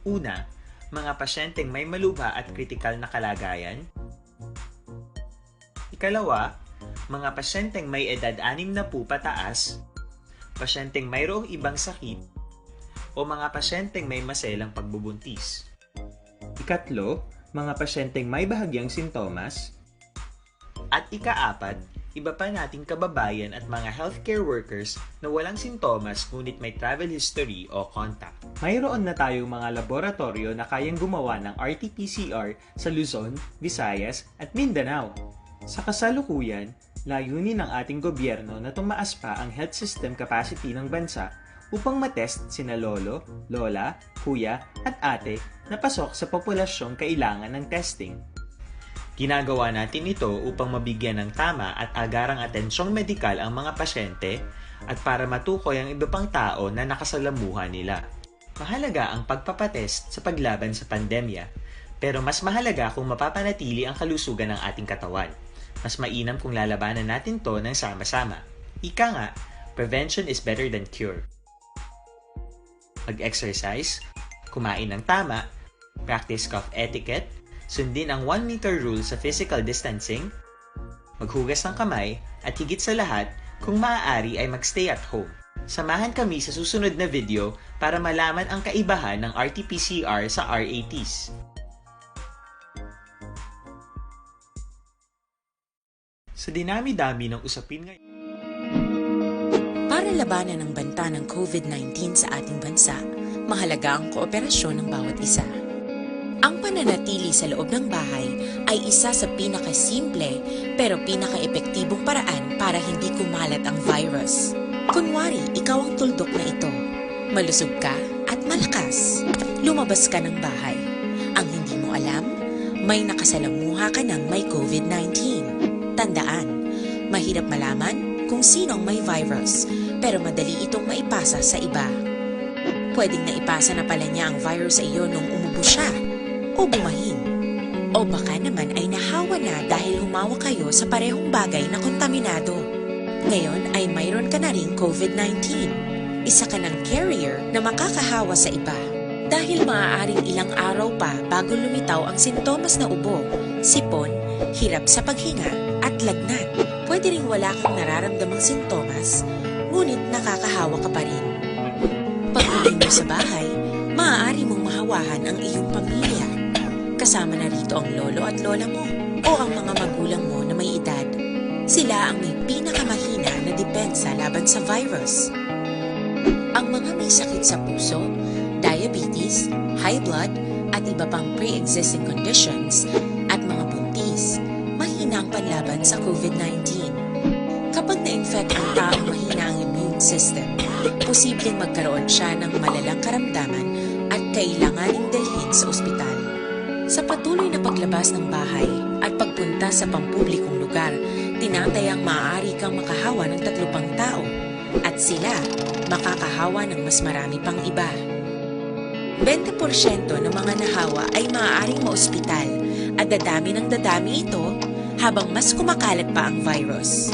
Una, mga pasyenteng may malubha at kritikal na kalagayan. Ikalawa, mga pasyenteng may edad anim na po pataas, pasyenteng mayroong ibang sakit, o mga pasyenteng may maselang pagbubuntis. Ikatlo, mga pasyenteng may bahagyang sintomas. At ikaapat, iba pa nating kababayan at mga healthcare workers na walang sintomas ngunit may travel history o contact. Mayroon na tayong mga laboratoryo na kayang gumawa ng R T P C R sa Luzon, Visayas, at Mindanao. Sa kasalukuyan, layunin ng ating gobyerno na tumaas pa ang health system capacity ng bansa upang matest sina lolo, lola, kuya, at ate na pasok sa populasyong kailangan ng testing. Ginagawa natin ito upang mabigyan ng tama at agarang atensyong medikal ang mga pasyente at para matukoy ang iba pang tao na nakasalamuha nila. Mahalaga ang pagpapatest sa paglaban sa pandemya, pero mas mahalaga kung mapapanatili ang kalusugan ng ating katawan. Mas mainam kung lalabanan natin 'to ng sama-sama. Ika nga, "Prevention is better than cure." Mag-exercise, kumain ng tama, practice cough etiquette, sundin ang one meter rule sa physical distancing, maghugas ng kamay, at higit sa lahat, kung maaari ay mag-stay at home. Samahan kami sa susunod na video para malaman ang kaibahan ng R T P C R sa R A Ts. Sa dinami-dami ng usapin ngayon. Para labanan ang banta ng COVID nineteen sa ating bansa, mahalaga ang kooperasyon ng bawat isa. Ang pananatili sa loob ng bahay ay isa sa pinakasimple pero pinakaepektibong paraan para hindi kumalat ang virus. Kunwari, ikaw ang tuldok na ito. Malusog ka at malakas. Lumabas ka ng bahay. Ang hindi mo alam, may nakasalamuha ka ng may COVID nineteen. Tandaan, mahirap malaman kung sino ang may virus, pero madali itong maipasa sa iba. Pwedeng naipasa na pala niya ang virus sa iyo nung umubo siya o bumahin. O baka naman ay nahawa na dahil humawak kayo sa parehong bagay na kontaminado. Ngayon ay mayroon ka na ring COVID nineteen. Isa ka ng carrier na makakahawa sa iba. Dahil maaaring ilang araw pa bago lumitaw ang sintomas na ubo, sipon, hirap sa paghinga, at lagnat. Pwede ring wala kang nararamdamang sintomas, ngunit nakakahawa ka pa rin. Pag uwi mo sa bahay, maaari mong mahawahan ang iyong pamilya. Kasama na rito ang lolo at lola mo o ang mga magulang mo na may edad. Sila ang may pinakamahina na depensa laban sa virus. Ang mga may sakit sa puso, diabetes, high blood, at iba pang pre-existing conditions, at mga buntis, mahina ang panlaban sa COVID nineteen. Kapag na-infect ang taong mahina ang immune system, posibleng magkaroon siya ng malalang karamdaman at kailanganing dalhin sa ospital. Sa patuloy na paglabas ng bahay at pagpunta sa pampublikong lugar, tinatayang maaari kang makahawa ng tatlo pang tao at sila makakahawa ng mas marami pang iba. Bente porsyento ng mga nahawa ay maaaring maospital at dadami ng dadami ito habang mas kumakalat pa ang virus.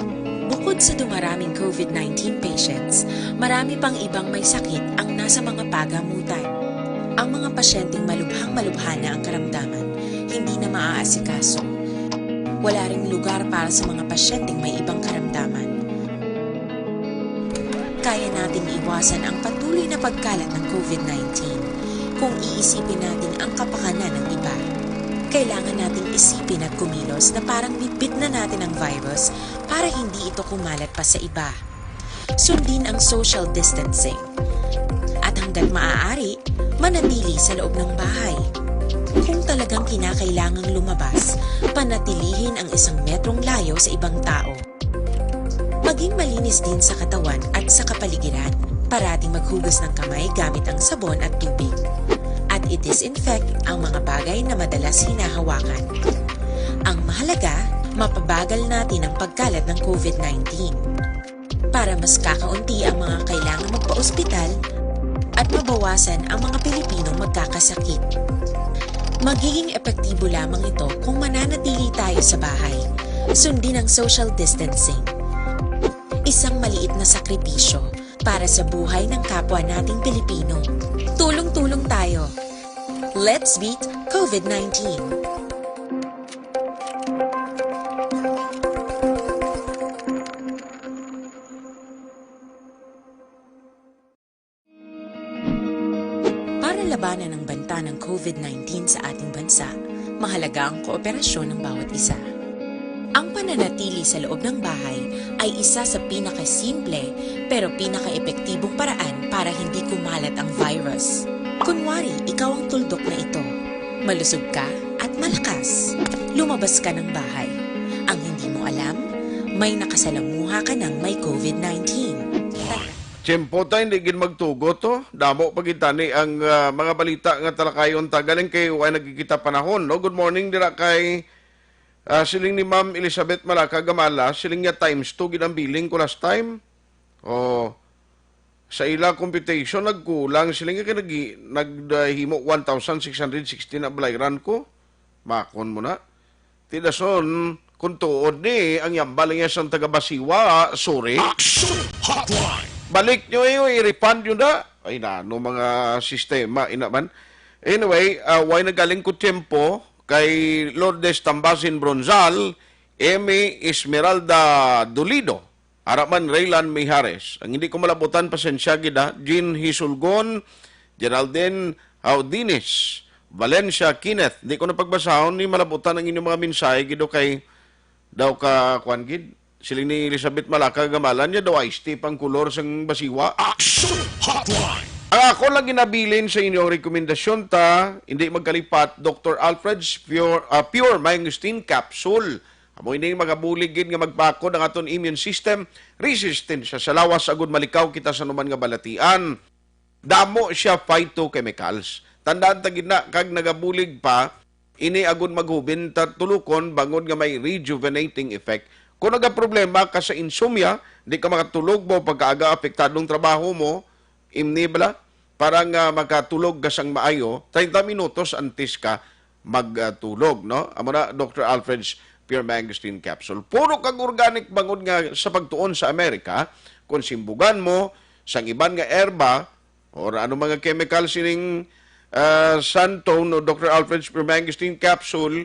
Bukod sa dumaraming COVID nineteen patients, marami pang ibang may sakit ang nasa mga pagamutan. Ang mga pasyenteng malubhang-malubha na ang karamdaman, hindi na maaasikaso. Wala ring lugar para sa mga pasyenteng may ibang karamdaman. Kaya nating iwasan ang patuloy na pagkalat ng COVID nineteen kung iisipin natin ang kapakanan ng iba. Kailangan nating isipin at kumilos na parang bitbit na natin ang virus para hindi ito kumalat pa sa iba. Sundin ang social distancing. At hanggat maaari, manatili sa loob ng bahay. Kung talagang kinakailangang lumabas, panatilihin ang isang metrong layo sa ibang tao. Maging malinis din sa katawan at sa kapaligiran. Parating maghugas ng kamay gamit ang sabon at tubig. At i-disinfect ang mga bagay na madalas hinahawakan. Ang mahalaga, mapabagal natin ang pagkalat ng COVID nineteen. Para mas kakaunti ang mga kailangan magpa-ospital at mabawasan ang mga Pilipinong magkakasakit. Magiging epektibo lamang ito kung mananatili tayo sa bahay. Sundin ang social distancing. Isang maliit na sakripisyo para sa buhay ng kapwa nating Pilipino. Tulong-tulong tayo. Let's beat COVID nineteen. Para labanan ang banta ng COVID nineteen sa ating bansa, mahalaga ang kooperasyon ng bawat isa. Ang pananatili sa loob ng bahay ay isa sa pinakasimple pero pinakaepektibong paraan para hindi kumalat ang virus. Kunwari, ikaw ang tuldok na ito. Malusog ka at malakas. Lumabas ka ng bahay. Ang hindi mo alam, may nakasalamuha ka ng may COVID nineteen. Tiyempo ta, hindi gid magtugot to. Damo pa gid tani ang, ah, mga balita nga talakayon ta. Galing kay way nagkikita panahon, no? Good morning dira kay, ah, siling ni Ma'am Elizabeth Malaka Gamala, siling niya times two gid ang billing ko last time. Oh, sa ila computation, nagkulang siling niya kay nag-, naghimo one thousand six hundred sixty na balayran ko. Makon mo na. Ti dason, kung tuod ni, ang yambal niya sang taga Basiwa, sorry. Action Hotline! Balik nyo iyo, i-refund nyo na. Ay, nano mga sistema, ina man. Anyway, ah, way nagaling ko tiyempo kay Lourdes Tambasin Bronzal, Emmy Esmeralda Dolido, ara man Raylan Mijares. Ang hindi ko malabutan, pasensya gid, ha. Jean Hisulgon, Geraldine Audines, Valencia Kenneth. Di ko na pagbasahon ni malabutan ang inyong mga mensahe gid, kay daw ka, kuan gid. Siling ni Elizabeth Malaka Gamalan niya daw ice tea pang kulor sang Basiwa. Action Hotline! Ang ako lang ginabilin sa inyong rekomendasyon ta, hindi magkalipat, Doctor Alfred's Pure, ah, Pure Mangosteen Capsule. Amo ini magabulig gid nga magpakod ang aton immune system, resistensya sa lawas, agud malikaw kita sa numan nga balatian. Damo siya phytochemicals. Tandaan ta gid na, kag nagabulig pa, ini agud maghubin ta tulukon bangod nga may rejuvenating effect. Kung nagaproblema ka sa insomnia, di ka makatulog mo, pagkaaga apektadong trabaho mo, imni bala, para nga makatulog ka sang maayo, treinta minutos antes ka magtulog, no? Amo na, Doctor Alfred's Pure Mangosteen Capsule. Puro kag organic bangod nga sa pagtuon sa Amerika, kung simbugan mo, sang iban nga erba, or ano mga chemical sining, ah, Santone o Doctor Alfred's Pure Mangosteen Capsule,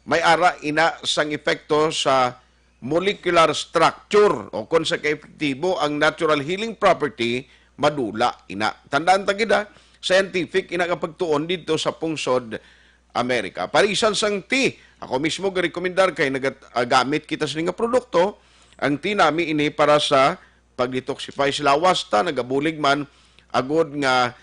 may ara ina sang epekto sa molecular structure o kon sa kaepektibo ang natural healing property, madula ina. Tandaan ta gid, ha, scientific ina nga pagtuon didto sa pungsod Amerika. Parisan sang tea, ako mismo garekomendar kay nagat-, ah, gamit kita sini nga produkto. Ang tea nami ini para sa pag-detoxify sa lawas ta, nagabulig man agud nga,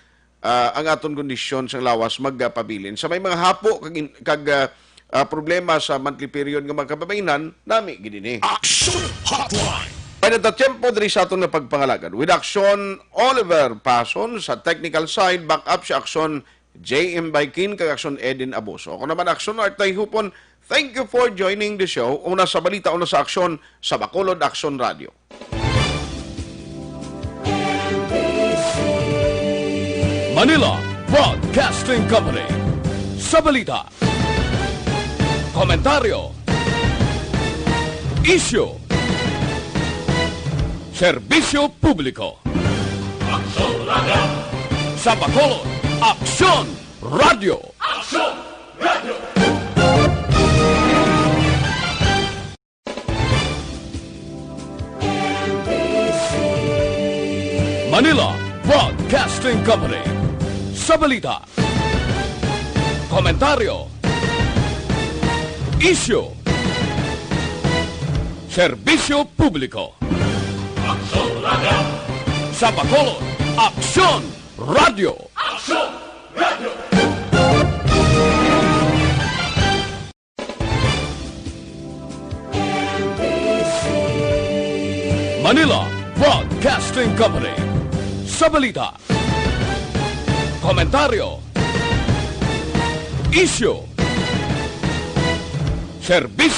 ah, ang aton kondisyon sang lawas magapabilin. Sa may mga hapo kag in-, kag, ah, ah, problema sa monthly period nga mga kababainhan, nami gid ini. Action Hotline. Pwede ta tiyempo diri sa aton nga pagpangalagad. With Action Oliver Pason sa technical side, back up si Action J M Baikin kag Action Eden Abuso. Ako naman Action Art Tayhupon. Thank you for joining the show. Una sa balita, una sa aksyon, sa Bacolod Action Radio. Manila Broadcasting Company. Sa balita, komentaryo, isyu, serbisyo publiko. Aksyon Radio. Sa Bacolod, Aksyon Radio. Aksyon Radio. Manila Broadcasting Company. Sa balita, komentaryo, isyu, serbisyo publiko. Aksyon Radio. Sa Bacolod, Aksyon Radio. Aksyon Radio. Manila Broadcasting Company. Sa balita, komentaryo, isyu, serbisyo